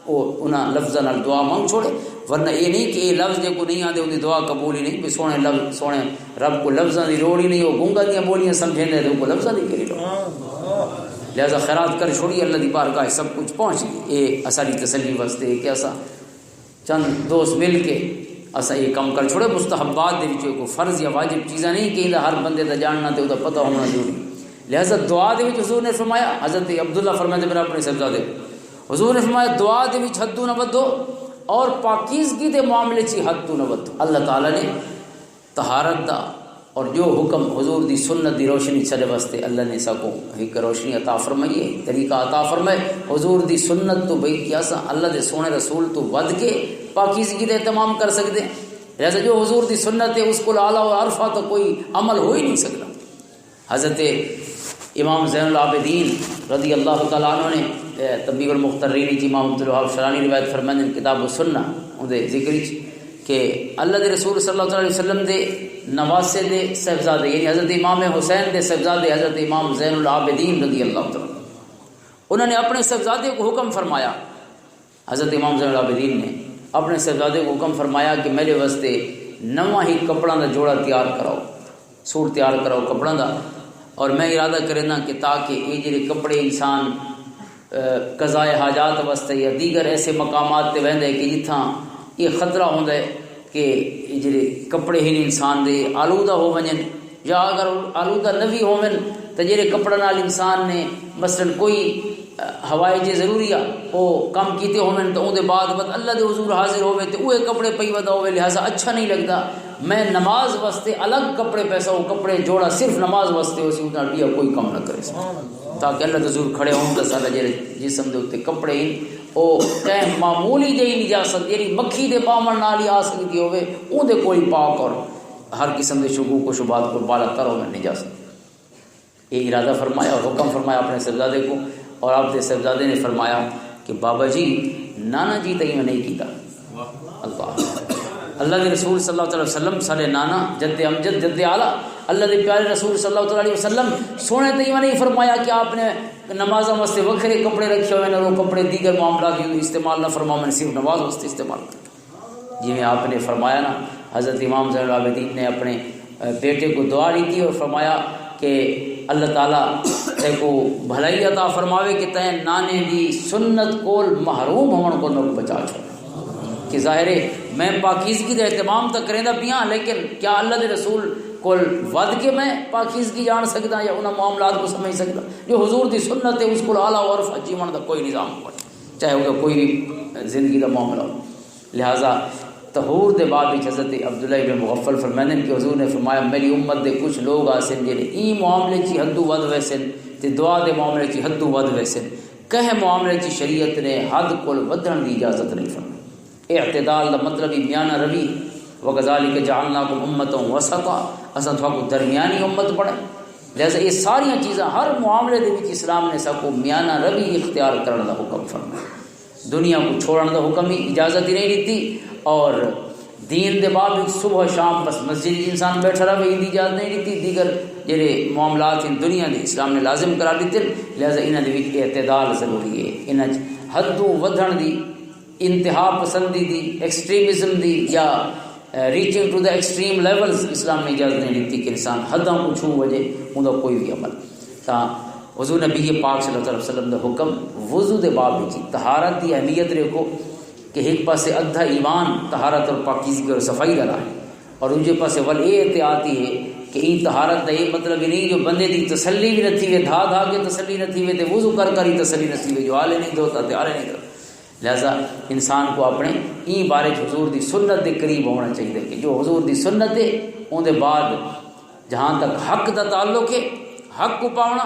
وہ انہاں لفظاں نال دعا منگ چھوڑے، ورنہ یہ نہیں کہ یہ لفظ جے کو نہیں آندے ان دی دعا قبول ہی نہیں۔ بھی سونے لفظ، سونے رب کو لفظاں دی لوڑ ہی نہیں، وہ گنگا دیاں بولیاں سمجھے نے تو کو لفظاں دی کری لوڑ۔ لہذا خیرات کر چھوڑی، اللہ دی بارگاہ سب کچھ پہنچ گئی۔ یہ اساڈی تسلی واسطے کہ اسا چند دوست مل کے اسا یہ کام کر چھوڑے۔ مستحبات دے وچ کوئی فرض یا واجب چیزاں نہیں کہ ایندا ہر بندے دا جاننا تے او دا پتہ ہونا ضروری۔ لہذا دعا دے وچ حضور نے فرمایا، حضرت عبداللہ فرماتے میرا اپنے صاحبزادے، حضور نے فرمایا، دعا دے وچ حد تو نہ ودھو اور پاکیزگی دے معاملے چ حد تو نہ ودھو۔ اللہ تعالیٰ نے طہارت دا، اور جو حکم حضور دی سنت دی روشنی ساڈے واسطے اللہ نے ساکو ایک روشنی عطا فرمائی ہے، طریقہ عطا فرمائے، حضور دی سنت تو بھئی کیا سا اللہ دے سونے رسول تو ود کے پاکیزگی دے اہتمام کر سکتے ہیں۔ لہذا جو حضور دی سنت ہے، اس کو اعلیٰ و ارفع تو کوئی عمل ہو ہی نہیں سکتا۔ حضرت امام زین العابدین رضی اللہ تعالیٰ عنہ نے، اے، تنبیہ المخترین وچ امام عبدالوہاب شرانی روایت فرمائے ہیں، کتاب السنہ، اون دے ذکر وچ کہ اللہ دے رسول صلی اللہ علیہ وسلم دے نواسے دے صاحبزادے، یعنی حضرت امام حسین دے صاحبزادے حضرت امام زین العابدین رضی اللہ تعالیٰ عنہ، انہوں نے اپنے صاحبزادے کو حکم فرمایا۔ حضرت امام زین العابدین نے اپنے صاحبزادے کو حکم فرمایا کہ میرے واسطے نواں ہی کپڑاں دا جوڑا تیار کراؤ، سوٹ تیار کراؤ کپڑاں دا، اور میں ارادہ کرنا کہ تاکہ یہ جڑے کپڑے انسان، اہ، قضائے حاجات واسطے یا دیگر ایسے مقامات تے ویندے کہ جتھاں یہ خطرہ ہوندا ہے کہ یہ جڑے کپڑے ہن انسان دے آلودہ ہو ونجن، یا اگر آلودہ نہ وی ہوون، تے جڑے کپڑے نال انسان نے مثلاً کوئی، اہ، ہوائے جے ضروری آ، او کم کیتے ہوون، تے اون دے بعد بعد اللہ دے حضور حاضر ہووے تے اوہے کپڑے پئی ودا ہووے، لہذا اچھا نہیں لگدا۔ میں نماز واسطے الگ کپڑے پیسا، او کپڑے جوڑا صرف نماز واسطے ہو سی، اس نال بیا کوئی کم نہ کرے سی، تاکہ اللہ دے حضور کھڑے ہون تے سارا جڑے جسم دے اوتے کپڑے ہن، او کہیں معمولی جہی نجاست جڑی مکھی دے پاون نال ہی آ سکدی ہووے، اون دے کوئی پاک اور ہر قسم دے شکوک و شبہات کو بالا تر ہووے نجاست۔ یہ ارادہ فرمایا اور حکم فرمایا اپنے صاحبزادے کو، اور آپ کے صاحبزادے نے فرمایا کہ بابا جی، نانا جی تئیں میں نہیں کیتا۔ اللہ، اللہ دے رسول صلی اللہ تعالی وسلم، سارے نانا، جد امجد، جد اعلیٰ، اللہ دے پیارے رسول صلی اللہ تعالی علیہ وسلم سونے تئیں میں نہیں فرمایا کہ آپ نے نمازاں واسطے وکھرے کپڑے رکھے ہوئے نے، اور وہ کپڑے دیگر معاملات یوں استعمال نہ فرماؤ، میں نے صرف نماز واسطے استعمال کر۔ جویں آپ نے فرمایا نا، حضرت امام زین العابدین نے اپنے، اہ، بیٹے کو دعا دی تھی اور فرمایا کہ اللہ تعالیٰ تے کو بھلائی عطا فرماوے کہ تیں نانے دی سنت کول محروم ہون کو نک بچا چھوڑ۔ کہ ظاہر ہے میں پاکیزگی دا اہتمام تاں کریندا پیاں، لیکن کیا اللہ دے رسول کول ود کے میں پاکیزگی جان سکدا یا انہاں معاملات کو سمجھ سکدا؟ جو حضور دی سنت ہے، اس کول اعلیٰ و ارفع جیون دا کوئی نظام کوئی، چاہے وہ کوئی بھی زندگی دا معاملہ ہو۔ لہذا طہور دے باب وچ حضرت عبداللہ ابن مغفل فرماندے نے کہ حضور نے فرمایا، میری امت دے کچھ لوگ آسن جڑے ایں معاملے چ حدوں ودھ ویسن تے دعا دے معاملے چ حدوں ودھ ویسن۔ کہیں معاملے چ شریعت نے حد کول ودھن دی اجازت نہیں فرمائی۔ اعتدال دا مطلب ہی میانہ روی۔ وَكَذَلِكَ جَعَلْنَاكُمْ أُمَّةً وَسَطًا، اساں تھاکو درمیانی امت بنائے۔ لہذا یہ ساریاں چیزاں ہر معاملے دے وچ اسلام نے ساکو میانہ روی اختیار کرن دا حکم فرمایا۔ دنیا کو چھوڑن دا حکم ہی اجازت ہی نہیں دیتی، اور دین دے باب وچ صبح و شام بس مسجد وچ انسان بیٹھا رہے، ان دی اجازت نہیں دیتی۔ دیگر جڑے معاملات ہیں دنیا دے، اسلام نے لازم قرار دیتے، لہذا انہاں دے وچ اعتدال ضروری ہے۔ انہاں چ حدوں ودھن دی، انتہا پسندی دی، ایکسٹریمزم دی یا، اے، reaching to the extreme levels اسلام نے اجازت نہیں دیتی کہ انسان حداں کو چھو وجے، اوندا کوئی بھی عمل۔ تاں حضور نبی پاک صلی اللہ علیہ وسلم دا حکم وضو دے باب وچ طہارت دی اہمیت دیکھو کہ ایک پاسے ادھا ایمان طہارت اور پاکیزگی اور صفائی دا نام ہے، اور دوجے پاسے ول اے احتیاط ہی ہے کہ این طہارت دا یہ مطلب ہی نہیں جو بندے دی تسلی بھی نہ تھی وے، دھا دھا کے تسلی نہ تھی وے، تے وضو کر کر ہی تسلی نہ تھی وے، جو آلے نہیں دھوتا تے آلے نہیں دھوتا۔ لہذا انسان کو اپنے این بارے چ حضور دی سنت دے قریب ہونا چاہیے کہ جو حضور دی سنت ہے، اون دے بعد جہاں تک حق دا تعلق ہے، حق کو پاونا،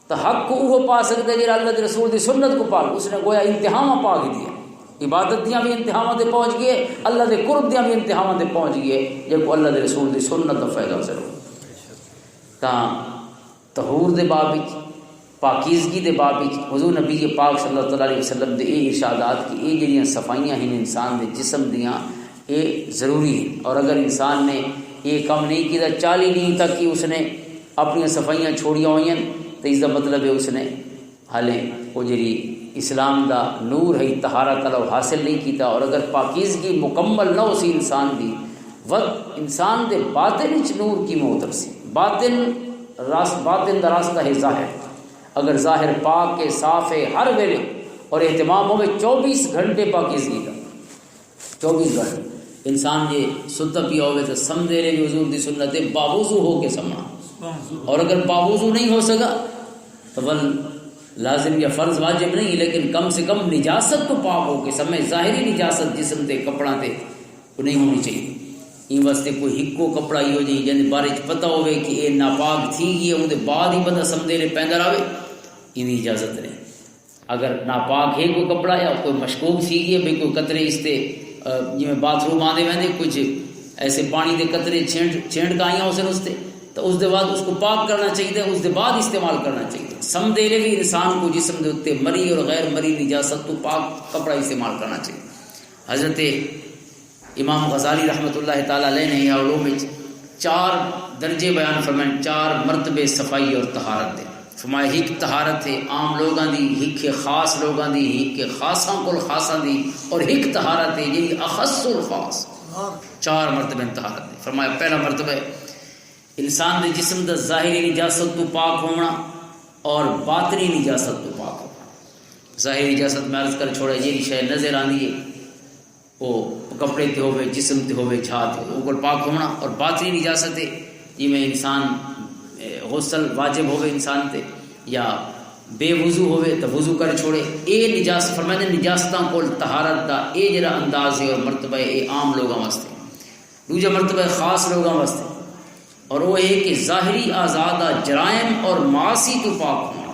تو حق کو وہ پا سکتا ہے جڑا اللہ دے رسول دی سنت کو پا لے۔ اس نے گویا انتہاواں پا گئی ہے، عبادت دیاں بھی انتہاواں تے پہنچ گئے، اللہ دے قرب دیاں بھی انتہاواں تے پہنچ گئے، جے کو اللہ دے رسول دی سنت دا فائدہ ضرور۔ تاں طہور دے باب وچ، پاکیزگی دے باب وچ حضور نبی پاک صلی اللہ تعالی علیہ وسلم دے اے ارشادات کہ اے جڑیاں صفائیاں ہن انسان دے جسم دیاں، اے ضروری ہن، اور اگر انسان نے اے کم نہیں کیتا، چالیس دن تک ہی اس نے اپنی صفائیاں چھوڑیاں ہوئی ہیں، تو اس دا مطلب ہے اس نے حالے وہ جڑی اسلام دا نور ہے، طہارت والا، وہ حاصل نہیں کیتا۔ اور اگر پاکیزگی مکمل نہ ہو سی انسان دی، وقت انسان دے باطن وچ نور کیویں اتر سی؟ باطن راس-، باطن دا راستہ ہے ظاہر۔ اگر ظاہر پاک کے صاف ہے ہر ویلے اور اہتمام ہوئے چوبیس گھنٹے پاکیزگی دا، چوبیس گھنٹے انسان جے ستا پیا ہوئے تو سمجھے رہے جو حضور دی سنت ہے باوضو ہو کے سمنا، اور اگر باوضو نہیں ہو سکا تو ول لازم یا فرض واجب نہیں، لیکن کم سے کم نجاست تو پاک ہو کے سمے، ظاہری نجاست جسم تے کپڑا تے وہ نہیں ہونی چاہیے۔ ان واسطے کوئی ہکو کپڑا ہی ہو جائے، یعنی بارے چ پتہ ہوئے کہ یہ ناپاک تھی گئی ہے، اون دے بعد ہی بندہ سمجھے لے پیندا رہے، ان دی اجازت نہیں۔ اگر ناپاک ہے کوئی کپڑا یا کوئی مشکوک تھی گئی ہے، بھئی کوئی قطرے اس تے، آ، جویں باتھ روم آندے ویندے، کچھ ایسے پانی دے قطرے چھینڈ، چھینڈ کا آئیاں اس نے اس تے، تو اس دے بعد اس کو پاک کرنا چاہیے، اس دے بعد استعمال کرنا چاہیے۔ سمجھے لے بھی انسان کو جسم دے اُتے مری اور غیر مری نجاست تو پاک کپڑا استعمال کرنا چاہیے۔ حضرت امام غزالی رحمت اللہ تعالی علیہ نے یہ علوم وچ چار درجے بیان فرمائے، چار مرتبے صفائی اور طہارت دے۔ فرمایا، ہک طہارت ہے عام لوگاں دی، ہک ہے خاص لوگاں دی، ہک ہے خاصاں کول خاصاں دی، اور ہک طہارت ہے جی اخص الخاص۔ چار مرتبے طہارت دے۔ فرمایا، پہلا مرتبہ ہے انسان دے جسم دا ظاہری نجاست تو پاک ہونا اور باطنی نجاست تو پاک ہونا۔ ظاہری نجاست میں عرض کر چھوڑا، جیڑی شے نظر آندی ہے، وہ کپڑے تے ہوے، جسم تے ہوے، جھا تے ہوے، اوکول پاک ہونا۔ اور باطنی نجاست ہے، جویں انسان، اے، غسل واجب ہوے انسان تے، یا بے وضو ہوے تو وضو کر چھوڑے۔ اے نجاست، فرمایا نے، نجاستاں کول طہارت دا اے جڑا انداز ہے اور مرتبہ ہے، اے عام لوگاں واسطے۔ دوجا مرتبہ ہے خاص لوگاں واسطے، اور وہ یہ کہ ظاہری اعضاء دا جرائم اور معاصی تو پاک ہونا۔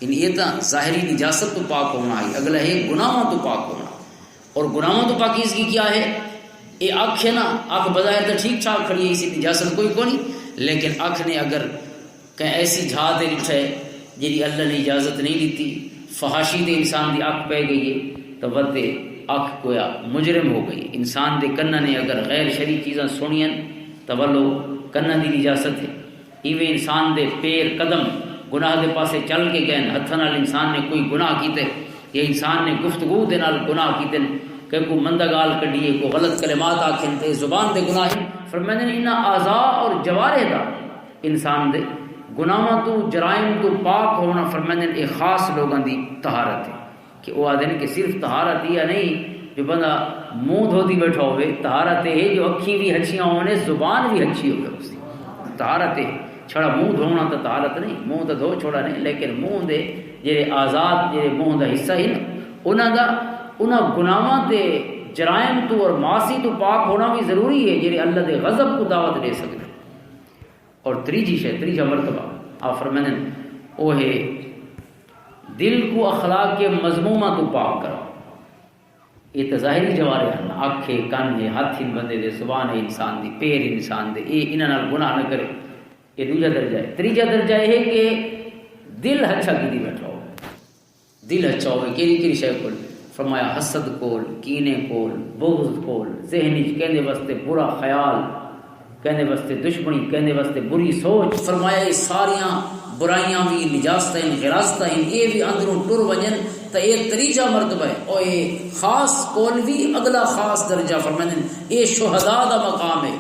یعنی یہ تاں ظاہری نجاست تو پاک ہونا ہے، اگلا ہے گناہاں تو پاک ہونا۔ اور گناہاں تو پاکیزگی کیا ہے؟ یہ اکھ ہے نا، اکھ بظاہر تو ٹھیک ٹھاک کھڑی ہے، اسی نجاست کوئی کو نہیں، لیکن اکھ نے اگر کہ ایسی جھا تے ڈٹھے جیڑی اللہ نے اجازت نہیں دتی، فحاشی تے انسان دی اکھ پہ گئی ہے، تو وتے اکھ گویا مجرم ہو گئی۔ انسان دے کناں نے اگر غیر شرعی چیزاں سنیاں، تو ولو کناں دی نجاست ہے۔ ایویں انسان دے پیر قدم گناہ دے پاسے چل کے گئے، ہتھاں نال انسان نے کوئی گناہ کیتے، یا انسان نے گفتگو دے نال گناہ کیتے، کہ کوئی مندا گال کڈیے، کوئی غلط کلمات آکھن، تے زبان دے گناہ ہیں۔ فرماندے نے، انہاں اعضاء اور جوارح دا انسان دے گناہاں تو، جرائم تو پاک ہونا، فرماندے نے، اے خاص لوگاں دی طہارت ہے۔ کہ وہ آدھے نے کہ صرف طہارت یہ نہیں جو بندہ منہ دھوتی بیٹھا ہوئے، طہارت یہ ہے جو اکھیں بھی ہچیاں ہونے، زبان بھی ہچی ہوئے اس دی۔ طہارت ہے، چھڑا منہ دھونا تو طہارت نہیں، منہ تو دھو چھوڑا نہیں، لیکن منہ دے جڑے آزاد، جڑے منہ دا حصہ ہی نا، انہاں دا، انہاں گناہاں تے جرائم تو اور معاصی تو پاک ہونا بھی ضروری ہے، جڑے اللہ دے غضب کو دعوت دے سکدے۔ اور تریجی شے، تریجا مرتبہ آپ فرماندے نے، او ہے دل کو اخلاق کے مذمومہ تو پاک کرو۔ یہ تو ظاہری جوارے ہیں، اکھ ہے، کن ہے، ہاتھ ہن بندے دے، زبان ہے انسان دی، پیر انسان دے، یہ انہاں نال گناہ نہ کرے۔ یہ دوجا درجہ ہے۔ تریجا درجہ یہ ہے کہ دل اچھا کی دی بیٹھا ہو۔ دل اچھا ہوئے، کیڑی کیڑی شے کول؟ فرمایا، حسد کول، کینے کول، بغض کول، ذہن وچ کہندے واسطے برا خیال، کہندے واسطے دشمنی، کہندے واسطے بری سوچ۔ فرمایا، یہ ساریاں برائیاں بھی نجاستاں ہن، غلاستاں ہن، یہ بھی اندروں ٹر ونجن، تے یہ تریجا مرتبہ ہے۔ اور یہ خاص کول بھی اگلا خاص درجہ فرماندے نے، یہ شہداء دا مقام ہے۔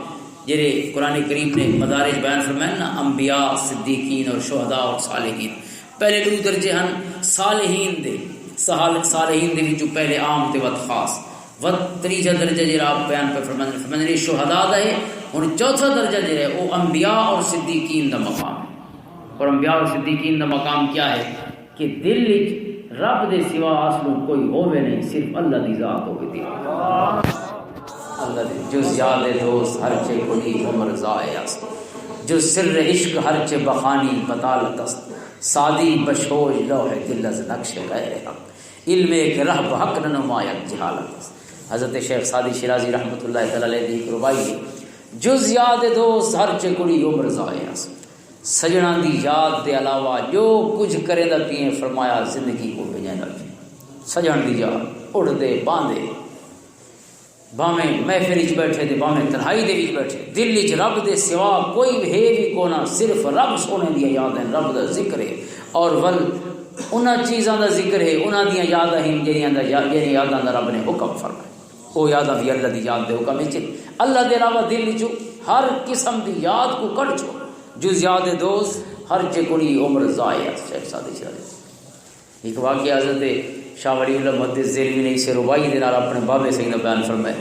جڑے قرآن کریم نے مدارج بیان فرمائے نا، انبیاء، صدیقین اور شہداء اور صالحین۔ پہلے دو درجے ہن صالحین دے، صحال-، صالحین دے وچوں پہلے عام تے وت خاص۔ وت تریجا درجہ جڑا آپ بیان پہ فرماندے، فرماندے نے شہداء دا ہے۔ ہن چوتھا درجہ جڑا ہے، او انبیاء اور صدیقین دا مقام ہے۔ اور انبیاء اور صدیقین دا مقام کیا ہے؟ کہ دل وچ رب دے سوا اصلوں کوئی ہووے نہیں، صرف اللہ دی ذات ہووے دی۔ اللہ دی جز یاد دوست ہر چے کلی عمر ضائع است۔ جز سر عشق ہر چے بخانی بطالت است۔ سعدی بشوش لوح دل از نقش غیر حق۔ علم ایک رہب حق ننماید جہالت است۔ حضرت شیخ سعدی شیرازی رحمۃ اللہ تعالی علیہ دی ایک رباعی ہے، جز یاد دوست ہر چے کلی عمر ضائع است۔ سجناں دی یاد دے علاوہ جو کچھ کریندا پیئے، فرمایا زندگی کو بجیندا پیئے۔ سجن دی یاد اڑدے باندے، بھاویں محفل وچ بیٹھے تے بھاویں تنہائی دے وچ بیٹھے، دل وچ رب دے سوا کوئی ہے بھی کونا، صرف رب سونے دی یاد ہے، رب دا ذکر ہے۔ اور ول انہاں چیزاں دا ذکر ہے، انہاں دیاں یاداں ہن جڑیاں دا یا-، جڑیاں یاداں دا رب نے حکم فرمایا۔ او یاداں بھی اللہ دی یاد دے حکم وچ۔ اللہ دے علاوہ دل وچوں ہر قسم دی یاد کو کڈ چھوڑ۔ جز یاد دوست ہر چے کڑی عمر ضائع۔ شیخ سعدی شاہ۔ ایک واقعہ حضرت شاہ ولی اللہ محدث دہلوی نے اسے رباعی دے نال اپنے بابے سائیں دا بیان فرمایا۔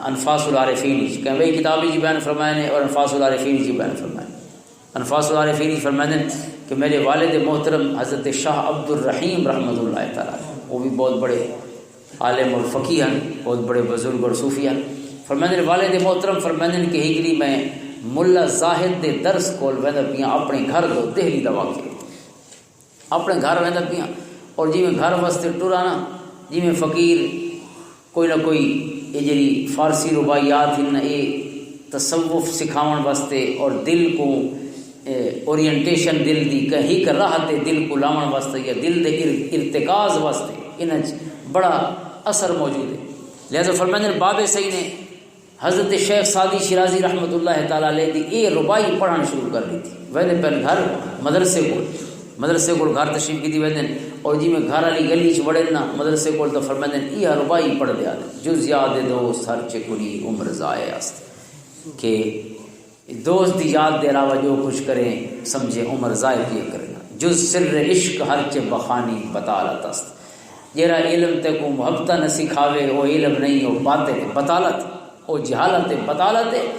انفاس العارفین وچ، کہیں وہی کتاب وچ بیان فرمائے نے اور انفاس العارفین وچ بیان فرمائے۔ انفاس العارفین وچ فرمائے نے کہ میرے والد محترم حضرت شاہ عبد الرحیم رحمۃ اللہ تعالیٰ علیہ، وہ بھی بہت بڑے عالم اور فقی ہیں، بہت بڑے بزرگ اور صوفی ہیں۔ فرمیندے نے، والد محترم فرمیندے نے کہ ہجری میں ملا زاہد دے درس کول ویندا پیاں، اپنے گھر دو دہلی دا واقعہ۔ اپنے گھر ویندا پیاں اور جویں گھر واسطے ٹرانا، جویں فقیر کوئی نہ کوئی، اے جڑی فارسی رباعیات ہن، اے تصوف سکھاون واسطے اور دل کو، اے، اورینٹیشن دل دی کہیں راہ تے دل کو لاون واسطے یا دل دے ار-، ارتکاز واسطے انہاں چ بڑا اثر موجود ہے۔ لہذا فرمیندے نے، بابے سہی نے حضرت شیخ سعدی شیرازی رحمت اللہ تعالی علیہ دی اے رباعی پڑھن شروع کر دی تھی۔ ویندے پن گھر مدرسے کول، مدرسے کول گھر تشریف کی دی ویندے نے، اور جی میں گھر والی گلی چ وڑے نا مدرسے کول، تو فرمیندے نے، یہ رباعی پڑھ دیا، جز یاد دوست ہر چکری عمر ضائع است۔ کہ دوست دی یاد دے علاوہ جو کچھ کریں، سمجھے عمر ضائع کیے کرنا۔ جز سر عشق ہر چے بخانی بطالت است۔ جیرا علم تے کو محبت نہ سکھاوے، او علم نہیں، او باطل ہے، بطالت، او جہالت ہے، بطالت ہے۔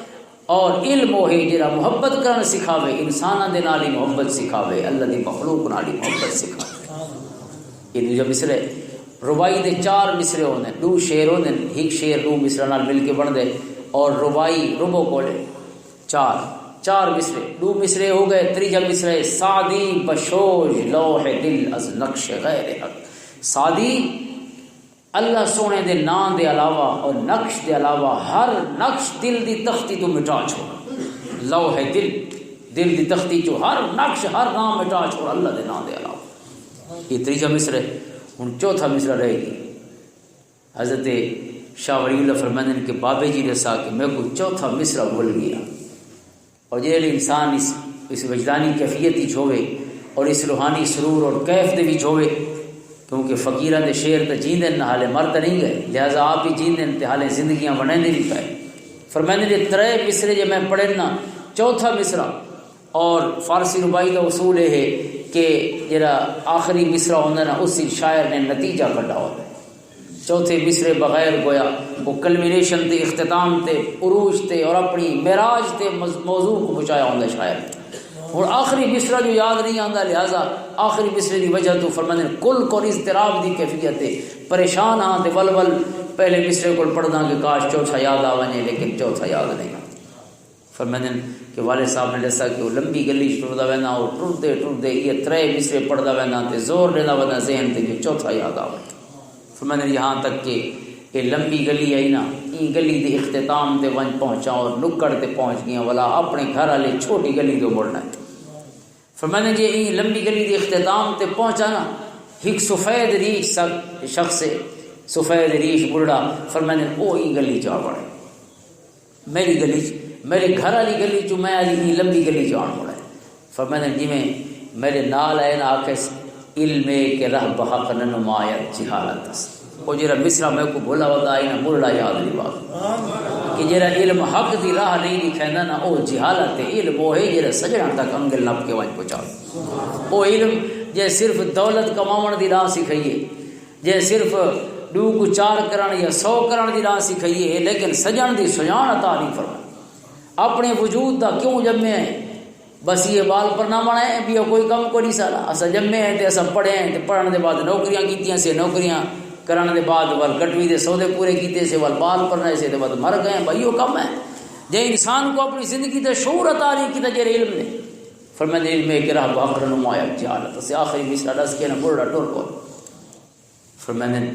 اور علم او ہے جیرا محبت کرن سکھاوے، انساناں دے نال ہی محبت سکھاوے، اللہ دی مخلوق نال ہی محبت سکھاوے۔ یہ دوجا مصرع ہے۔ رباعی دے چار مصرع ہوندے، دو شعر ہوندے، ایک شعر دو مصرع نال مل کے بندے، اور رباعی ربو کولے چار، چار مصرے، دو مصرے ہو گئے، تریجا مصرے، سعدی بشوش لوح دل از نقش غیر حق۔ سعدی اللہ سونے دے نام دے علاوہ اور نقش دے علاوہ ہر نقش دل دی تختی تو مٹا چھوڑ۔ لوح دل، دل دی تختی چو ہر نقش، ہر نام مٹا چھوڑ اللہ دے نام دے علاوہ۔ یہ تریجا مصرے۔ ہن چوتھا مصرا رہ گیا۔ حضرت شاہ ولی اللہ فرماندے نے کہ بابے جی دسا کہ میں کوئی چوتھا مصرع بھول گیا۔ اور جیڑے انسان اس، اس وجدانی کیفیت وچ ہوئے اور اس روحانی سرور اور کیف دے وچ ہوئے، کیونکہ فقیراں دے شعر تے جیندے نے، حالے مر تے نہیں گئے، لہذا آپ ہی جیندے نے تے حالے زندگیاں بنیندے بھی پئے۔ فرماندے نے، ترے مصرے جے میں پڑھے نا، چوتھا مصرع اور فارسی رباعی دا اصول یہ ہے کہ جڑا آخری مصرع ہوندا نا، اس وچ شاعر نے نتیجہ کڈھا ہوندا ہے۔ چوتھے مصرع بغیر گویا وہ کلمینیشن تے، اختتام تے، عروج تے اور اپنی معراج تے مز-، موضوع کو پہنچایا ہوندا ہے شاعر نے۔ ہن آخری مصرع جو یاد نہیں آندا، لہذا آخری مصرع دی وجہ تو فرماندے نے، کل کو اضطراب دی کیفیت ہے، پریشان ہاں تے ول ول پہلے مصرع کو پڑھدا کہ کاش چوتھا یاد آ ونجے، لیکن چوتھا یاد نہیں آندا۔ فرمیندے نے کہ والد صاحب نے دسا کہ وہ لمبی گلی چ ٹردا ویندا، وہ ٹردے ٹردے یہ ترے مصرے پڑھدا ویندا تے زور دیندا ویندا ذہن تے کہ چوتھا یاد آوے۔ فرمیندے نے یہاں تک کہ یہ لمبی گلی آئی نا، این گلی دے اختتام تے ونج پہنچا اور نکڑ تے پہنچ گیا، ولا اپنے گھر والے چھوٹی گلی دو مڑنا ہے۔ فرمیندے نے جے این لمبی گلی دے اختتام تے پہنچا نا، ایک سفید ریش سک-، شخص ہے، سفید ریش بڑھڑا، فرمیندے نے او این گلی چ آ وڑے۔ میری گلی چ، میرے گھر والی گلی چ، میں آئی ای لمبی گلی چ آن مڑا ہے۔ فرمایا نے جویں میرے نال آئے نا، آکھے س-، علم اے کہ راہ بحق نہ نمایت جہالت است۔ او جڑا مصرع میں کو بھولا ودا آئی نا، مڑا یاد نہیں بات۔ کہ جڑا علم حق دی راہ نہیں دکھیندا نا، او جہالت ہے۔ علم او ہے جڑا سجنا تک انگل نپ کے وانچ پہنچا۔ او علم جے صرف دولت کماون دی راہ سکھائیے، جے صرف ڈو کو چار کرن یا سو کرن دی راہ سکھائیے، لیکن سجن دی سجان عطا نہیں فرمائی۔ اپنے وجود دا کیوں جمے ہیں؟ بس یہ بال پر نہ بنا ہے، بھی یہ کوئی کم کو نہیں سارا۔ اسا جمے ہیں تے اسا پڑھے ہیں تے پڑھن دے بعد نوکریاں کیتیاں سے، نوکریاں کرن دے بعد ول کٹوی دے سودے پورے کیتے سے، ول بال پر نہ سے تے بعد مر گئے ہیں۔ بھائی، یہ کم ہے۔ جے انسان کو اپنی زندگی تے شعور عطا نہیں کیتا جے علم نے۔ فرمایا علم ہے کہ راہ بحق نمایت جہالت۔ اسے آخری مصرع دس کے نہ بڑا ٹر کو۔ فرمیندے نے،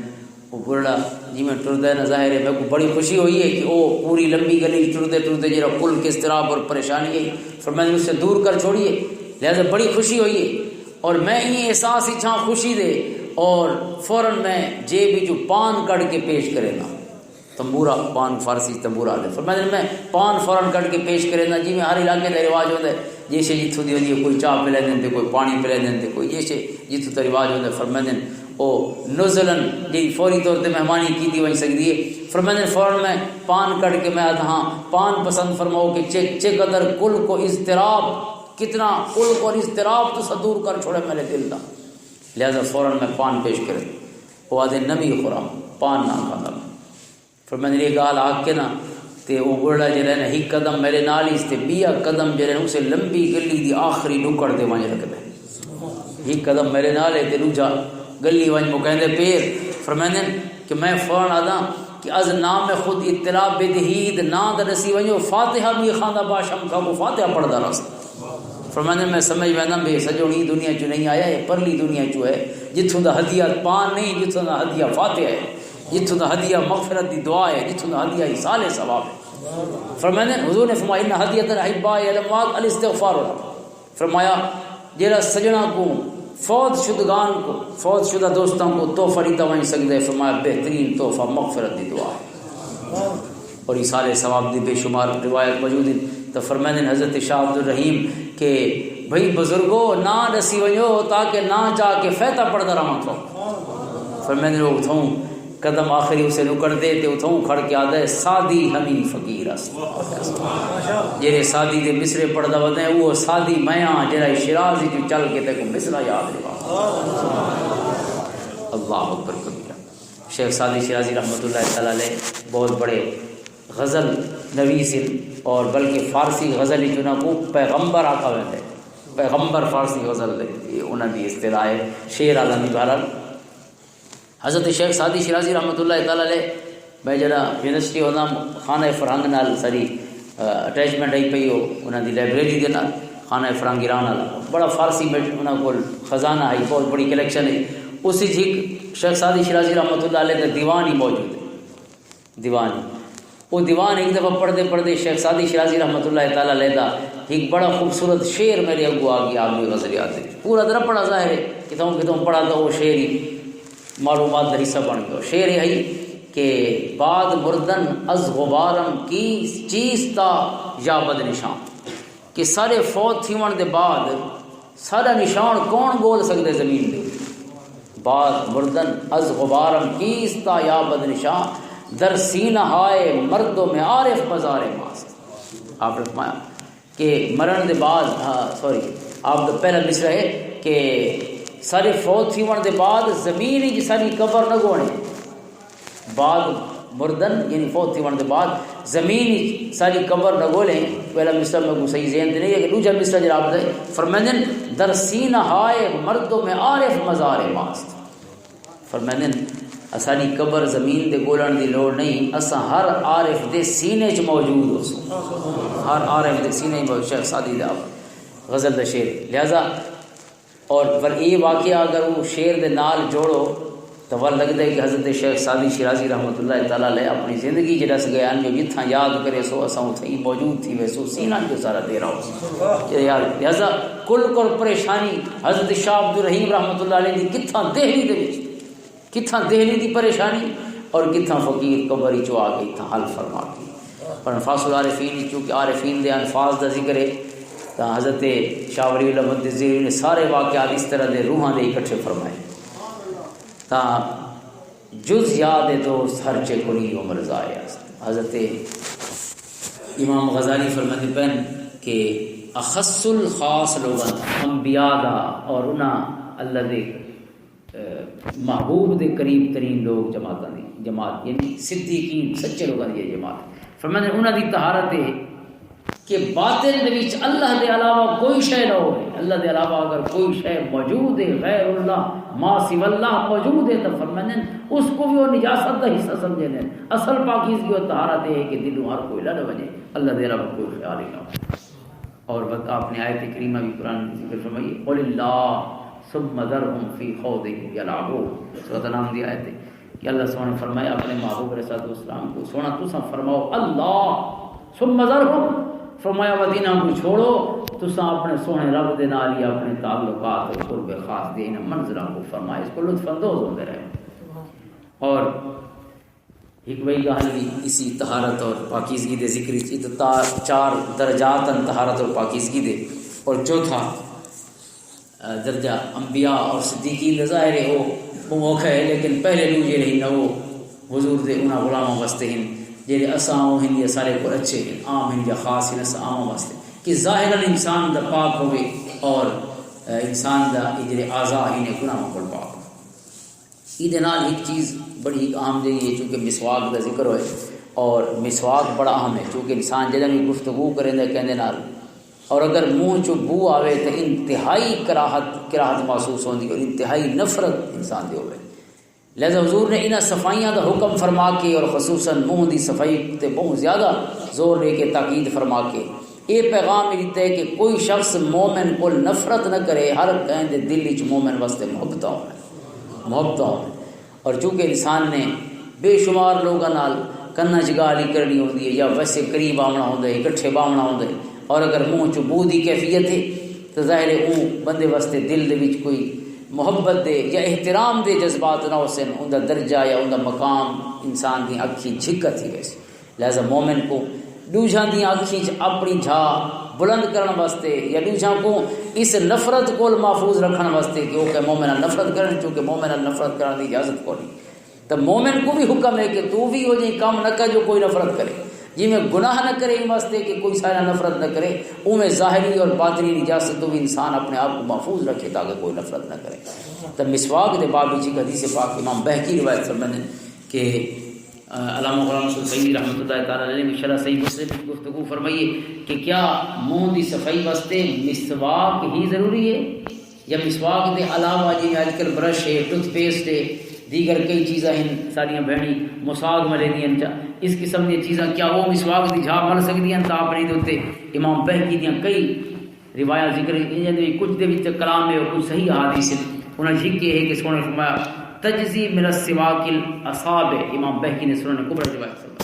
او بڑھڑا جی میں ٹردا ہے نا، ظاہر ہے میرے کو بڑی خوشی ہوئی ہے کہ او پوری لمبی گلی ٹردے ٹردے جڑا کل کے اضطراب اور پریشانی ہے، فرمیندے نے، اسے دور کر چھوڑیے، لہذا بڑی خوشی ہوئی ہے۔ اور میں یہ احساس اچھا خوشی دے، اور فوراً میں جیب وچوں پان کڈ کے پیش کرے نا۔ تمبورا، پان فارسی تمبورا آدھے۔ فرمایا جی، میں پان فوراً کڈ کے پیش کرے نا، جی میں ہر علاقے دا رواج ہوندا ہے، جیسے جتھوں دی ہوندی ہے، کوئی چاہ پلے دین تے کوئی پانی پلے دین تے کوئی جیسے جتھوں دا رواج ہوندا ہے۔ فرمایا جی، او نزلن جی فوری طور تے مہمانی کیتی ونج سکدی ہے۔ فرمایا جی، فوراً میں پان کڈ کے میں آدھا ہاں، پان پسند فرماؤ کہ چیک چیک قدر کل کو اضطراب، کتنا کل کو اضطراب تو دور کر چھوڑے میرے دل دا۔ لہذا فوراً میں پان پیش کرے۔ او آدھے نبی خورا پان نہ کھانا۔ فرمایا جی، یہ گال آکھ کے نا، تے او بڑھڑا جڑا ہے نا، ایک قدم میرے نال ہی تے بیا قدم جڑا ہے نا، اسے لمبی گلی دی آخری نکڑ تے ونج رکھدا ہے۔ ایک قدم میرے نال ہے تے دوجا گلی ونج مکیندے پیر۔ فرماندے نے کہ میں فوراً آدھا، کہ از نام خود اطلاع بدہید، نہ دا نسی ونجو، فاتحہ بھی خواندہ با شمکا کو فاتحہ پڑھدا رہسا۔ فرماندے، میں سمجھ وینداں بے سجنی دنیا چ نہیں آیا، یہ پرلی دنیا چ ہے، جتھوں دا ہدیہ پان نہیں، جتھوں دا ہدیہ فاتحہ ہے، جتھوں دا ہدیہ مغفرت دی دعا ہے، جتھوں دا ہدیہ ایصال ثواب ہے۔ فرماندے، حضور نے فرمایا، ان ہدیۃ الاحباء الاموات الاستغفار لهم۔ فرمایا، جیڑا سجنا کو، فوت شدگان کو، فوت شدہ دوستاں کو تحفہ دیتا وہیں سکتا ہے، فرمایا، بہترین تحفہ مغفرت دی دعا ہے۔ اور ایصال ثواب دی بے شمار روایت موجود ہیں۔ تو فرمائے حضرت شاہ عبد الرحیم کہ بھئی بزرگو، نہ ڈسی ونجو تاکہ نہ جا کے فیتا پڑھدا رہواں تو۔ فرمائے وہ اتھوں قدم آخری اسے نکڑ دے تے اتھوں کھڑ کے آدھا ہے، سادی ہمیں فقیر است۔ جیرے سادی دے مصرے پڑھدا ودا ہے، وہ سادی میں ہاں، جیرا شیراز وچ چل کے تے کو مصرا یاد رہا۔ اللہ اکبر کبیرہ۔ شیخ سعدی شیرازی رحمۃ اللہ تعالی علیہ بہت بڑے غزل نویس ہیں، اور بلکہ فارسی غزل وچ انہاں کو پیغمبر آکھا ویندا ہے۔ پیغمبر فارسی غزل دے، یہ انہاں دی اصطلاح ہے، شعر والا نہیں۔ بہرحال، حضرت شیخ سعدی شیرازی رحمۃ اللہ تعالی علیہ، میں جڑا یونیورسٹی ہوندا، خانہ فرہنگ نال ساری، آ، اٹیچمنٹ آئی پئی ہو، انہاں دی لائبریری دے نال، خانہ فرہنگ ایران نال، بڑا فارسی میں انہاں کول خزانہ ہے، بہت بڑی کلیکشن ہے۔ اس وچ ایک شیخ سعدی شیرازی رحمۃ اللہ علیہ دا دیوان ہی موجود ہے۔ دیوان ہی۔ وہ دیوان ایک دفعہ پڑھتے پڑھتے شیخ سعدی شیرازی رحمۃ اللہ تعالی علیہ دا ایک بڑا خوبصورت شعر میرے اگو آ گیا، آپ کی غزلیات دے وچ۔ پورا درپڑا ظاہر ہے، کتوں کتوں پڑھا تو وہ شعر ہی معلومات دا حصہ بن گیا۔ شعر یہ ہے کہ بعد مردن از غبارم کی چیستا یا بد نشان، کہ سارے فوت تھیون دے بعد سارا نشان کون بول سکدے زمین دے؟ بعد مردن از غبارم کیستا یا بد نشان، در سینہ ہائے مردم عارف مزار ماست۔ آپ نے فرمایا کہ مرن دے بعد، ہاں، سوری، آپ دا پہلا مصرع ہے کہ سارے فوت تھیون دے بعد زمین وچ ساری قبر نہ گونے۔ بعد مردن، یعنی فوت تھیون دے بعد زمین وچ ساری قبر نہ گولے۔ پہلا مصرع میں کو صحیح ذہن تے نہیں ہے کہ دوجا مصرع جڑا آپ دے فرمائندن، در سینہ ہائے مردم عارف مزار ماست۔ فرمائندن، اساڈی قبر زمین دے گولن دی لوڑ نہیں، اساں ہر عارف دے سینے چ موجود ہو سو۔ ہر عارف دے سینے چ موجود، شیخ سعدی دا غزل دا شعر۔ لہذا اور پر یہ واقعہ اگر وہ شعر دے نال جوڑو تو ول لگدا ہے کہ حضرت شیخ سعدی شیرازی رحمۃ اللہ تعالی علیہ اپنی زندگی جڑا س گیا جو جتھاں یاد کرے سو اساں اتھے ہی موجود تھی وے سو سینہ جو سارا تیرا ہو سو۔ یہ یار لہذا کل کر پریشانی حضرت شاہ عبد الرحیم رحمۃ اللہ علیہ دی کتھاں دہلی دے وچ، کتھاں دہلی دی پریشانی اور کتھاں فقیر قبر چوں آ کے اتھاں حل فرما کے۔ پر انفاس العارفین، چونکہ عارفین دے انفاس دا ذکر ہے، تاں حضرت شاہ ولی اللہ محمد دزیری نے سارے واقعات اس طرح دے روحاں دے اکٹھے فرمائے۔ تاں جز یاد دوست ہر چے کلی عمر ضائع است۔ حضرت امام غزالی فرماتے پن کہ اخص الخاص لوگاں دا، انبیاء دا اور انہاں اللہ دے، اے، محبوب دے قریب ترین لوگ جماعتاں دی جماعت، یعنی صدیقین، سچے لوگاں دی یہ جماعت۔ فرماتے انہاں دی طہارت ہے کہ باطن دے وچ اللہ دے علاوہ کوئی شے نہ ہوئے۔ اللہ دے علاوہ اگر کوئی شے موجود ہے، غیر اللہ، ما سوی اللہ موجود ہے، تو فرماتے ہیں اس کو بھی وہ نجاست دا حصہ سمجھے نے۔ اصل پاکیزگی و طہارت یہ ہے کہ دلوں ہر کوئی لڑ وجے، اللہ دے علاوہ کوئی خیال ہی نہ ہو۔ اور وقت آپ نے آیت کریمہ بھی قرآن کی ذکر فرمائی، قل اللہ ثم ذرهم فی خوضهم یلعبون۔ سورۃ انعام دی آیت ہے کہ اللہ سبحانہ فرمایا اپنے محبوب علیہ الصلوۃ والسلام کو، سونا تساں فرماؤ اللہ، ثم ذرهم، فرمایا ود انہاں کو چھوڑو، تساں اپنے سونے رب دے نال ہی اپنے تعلقات اور قرب خاص دے انہاں منزلوں کو فرمایا، اس کو لطف اندوز ہوتے رہے۔ اور ایک وہی گل بھی اسی طہارت اور پاکیزگی دے ذکر وچ، ات تا چار درجات ہیں طہارت اور پاکیزگی دے۔ اور چوتھا، آ، درجہ انبیاء اور صدیقین دا ظاہر ہے، وہ بہت اوکھا ہے، لیکن پہلے نو جڑے ہن، وہ حضور دے انہاں غلاماں واسطے ہن، جڑے اساں او ہن یا سارے کو اچھے ہن، عام ہن یا خاص ہن، اساں عام واسطے کہ ظاہراً انسان دا پاک ہوئے اور، آ، انسان دا یہ جڑے اعضاء ہن، یہ گناہوں کو پاک ہو۔ ایدے نال ایک چیز بڑی عام جہی ہے، چونکہ مسواک دا ذکر ہوئے اور مسواک بڑا اہم ہے، چونکہ انسان جدوں بھی گفتگو کریندا ہے کہندے نال، اور اگر منہ چوں بو آوے تو انتہائی کراہت، کراہت محسوس ہوندی اور انتہائی نفرت انسان دی ہوئے۔ لہذا حضور نے انہاں صفائیاں دا حکم فرما کے اور خصوصاً منہ دی صفائی تے بہت زیادہ زور دے کے تاکید فرما کے یہ پیغام بھی دیتا ہے کہ کوئی شخص مومن کو نفرت نہ کرے، ہر کہیں دے دل وچ مومن واسطے محبت ہونا، محبت ہونا۔ اور چونکہ انسان نے بے شمار لوگاں نال کناں چ گالھی کرنی ہوندی ہے یا ویسے قریب آونا ہوندا ہے، اکٹھے باونا ہوندا ہے، اور اگر منہ چ بو دی کیفیت ہے تو ظاہر ہے اون بندے واسطے دل دے وچ کوئی محبت دے یا احترام دے جذبات نہ ہوسن، اوندا درجہ یا اوندا مقام انسان دی اکھی جھکت ہی ویسے۔ لہذا مومن کو دوجھاں دی اکھی چ اپنی جھا بلند کرن واسطے یا دوجھاں کو اس نفرت کو محفوظ رکھن واسطے کہ وہ کہ مومن نال نفرت کرن، چونکہ مومن نال نفرت کرن دی اجازت کو نہیں۔ تو مومن کو بھی حکم ہے کہ تو بھی وہ جی کام نہ کر جو کوئی نفرت کرے۔ جی میں گناہ نہ کرے ان واسطے کہ کوئی سارا نفرت نہ کرے، اوویں ظاہری اور باطنی نجاست تو بھی انسان اپنے آپ کو محفوظ رکھے تاکہ کوئی نفرت نہ کرے۔ تو مسواک دے باب وچ ایک حدیث پاک امام بہقی روایت فرماتے ہیں کہ، آ، علامہ غلام رسول سعیدی رحمۃ اللہ تعالی علیہ نے شرح صحیح مسلم وچ گفتگو فرمائی ہے کہ کیا منہ دی صفائی واسطے مسواک ہی ضروری ہے؟ یا مسواک دے علاوہ جی آج کل برش ہے، ٹوتھ پیسٹ ہے، دیگر کئی چیزاں ہیں، ساریاں بہنی مساگ ملے دی ہیں، اس قسم دی چیزاں، کیا وہ مسواک دی جھاگ مل سکدی ہیں؟ تاں اپنی دے اُتے امام بہقی دیاں کئی روایات ذکر ہیں، انہاں دے کچھ دے وچ کلام ہے، کچھ صحیح حدیث ہے۔ انہاں ذکر ہے کہ سونے فرمایا، "تجزی من السواک الاصابع"، امام بہقی نے سنن کبریٰ روایت فرمایا۔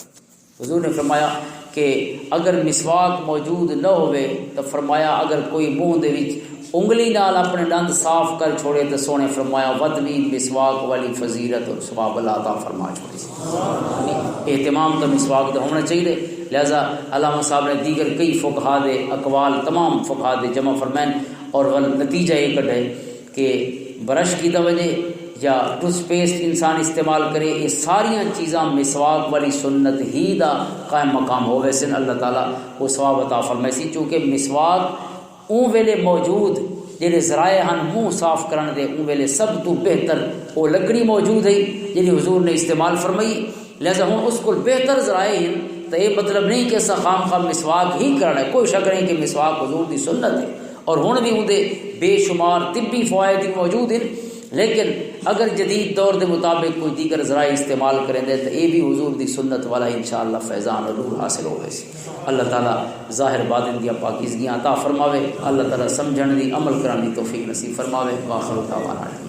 حضور نے فرمایا کہ اگر مسواک موجود نہ ہوئے تو فرمایا اگر کوئی منہ دے وچ انگلی نال اپنے دند صاف کر چھوڑے تو سونے فرمایا ود بھی مسواک والی فضیلت اور ثواب اللہ عطا فرما چھوڑے۔ اہتمام تو مسواک دا ہونا چاہیے۔ لہذا علامہ صاحب نے دیگر کئی فقہا دے اقوال، تمام فقہا دے جمع فرمائن اور ول نتیجہ یہ کڈھے کہ برش کی وجہ یا ٹوتھ پیسٹ انسان استعمال کرے، یہ ساریاں چیزاں مسواک والی سنت ہی دا قائم مقام ہووے سن، اللہ تعالیٰ وہ ثواب عطا فرمائے سی۔ چونکہ مسواک اون ویلے موجود، جڑے ذرائع ہن منہ صاف کرن دے، اون ویلے سب تو بہتر وہ لکڑی موجود ہے جڑی حضور نے استعمال فرمائی۔ لہذا ہن اس کول بہتر ذرائع ہیں، تو یہ مطلب نہیں کہ اساں خام خام مسواک ہی کرنا ہے۔ کوئی شک نہیں کہ مسواک حضور دی سنت ہے اور ہن بھی اون دے بے شمار طبی فوائد بھی موجود ہیں۔ لیکن اگر جدید دور دے مطابق کوئی دیگر ذرائع استعمال کریں دے تو یہ بھی حضور دی سنت والا انشاءاللہ فیضان اور نور حاصل ہوگا سی۔ اللہ تعالیٰ ظاہر باطن دیاں پاکیزگیاں عطا فرماوے۔ اللہ تعالیٰ سمجھن دی، عمل کرن دی توفیق نصیب فرماوے۔ وآخر دعوانا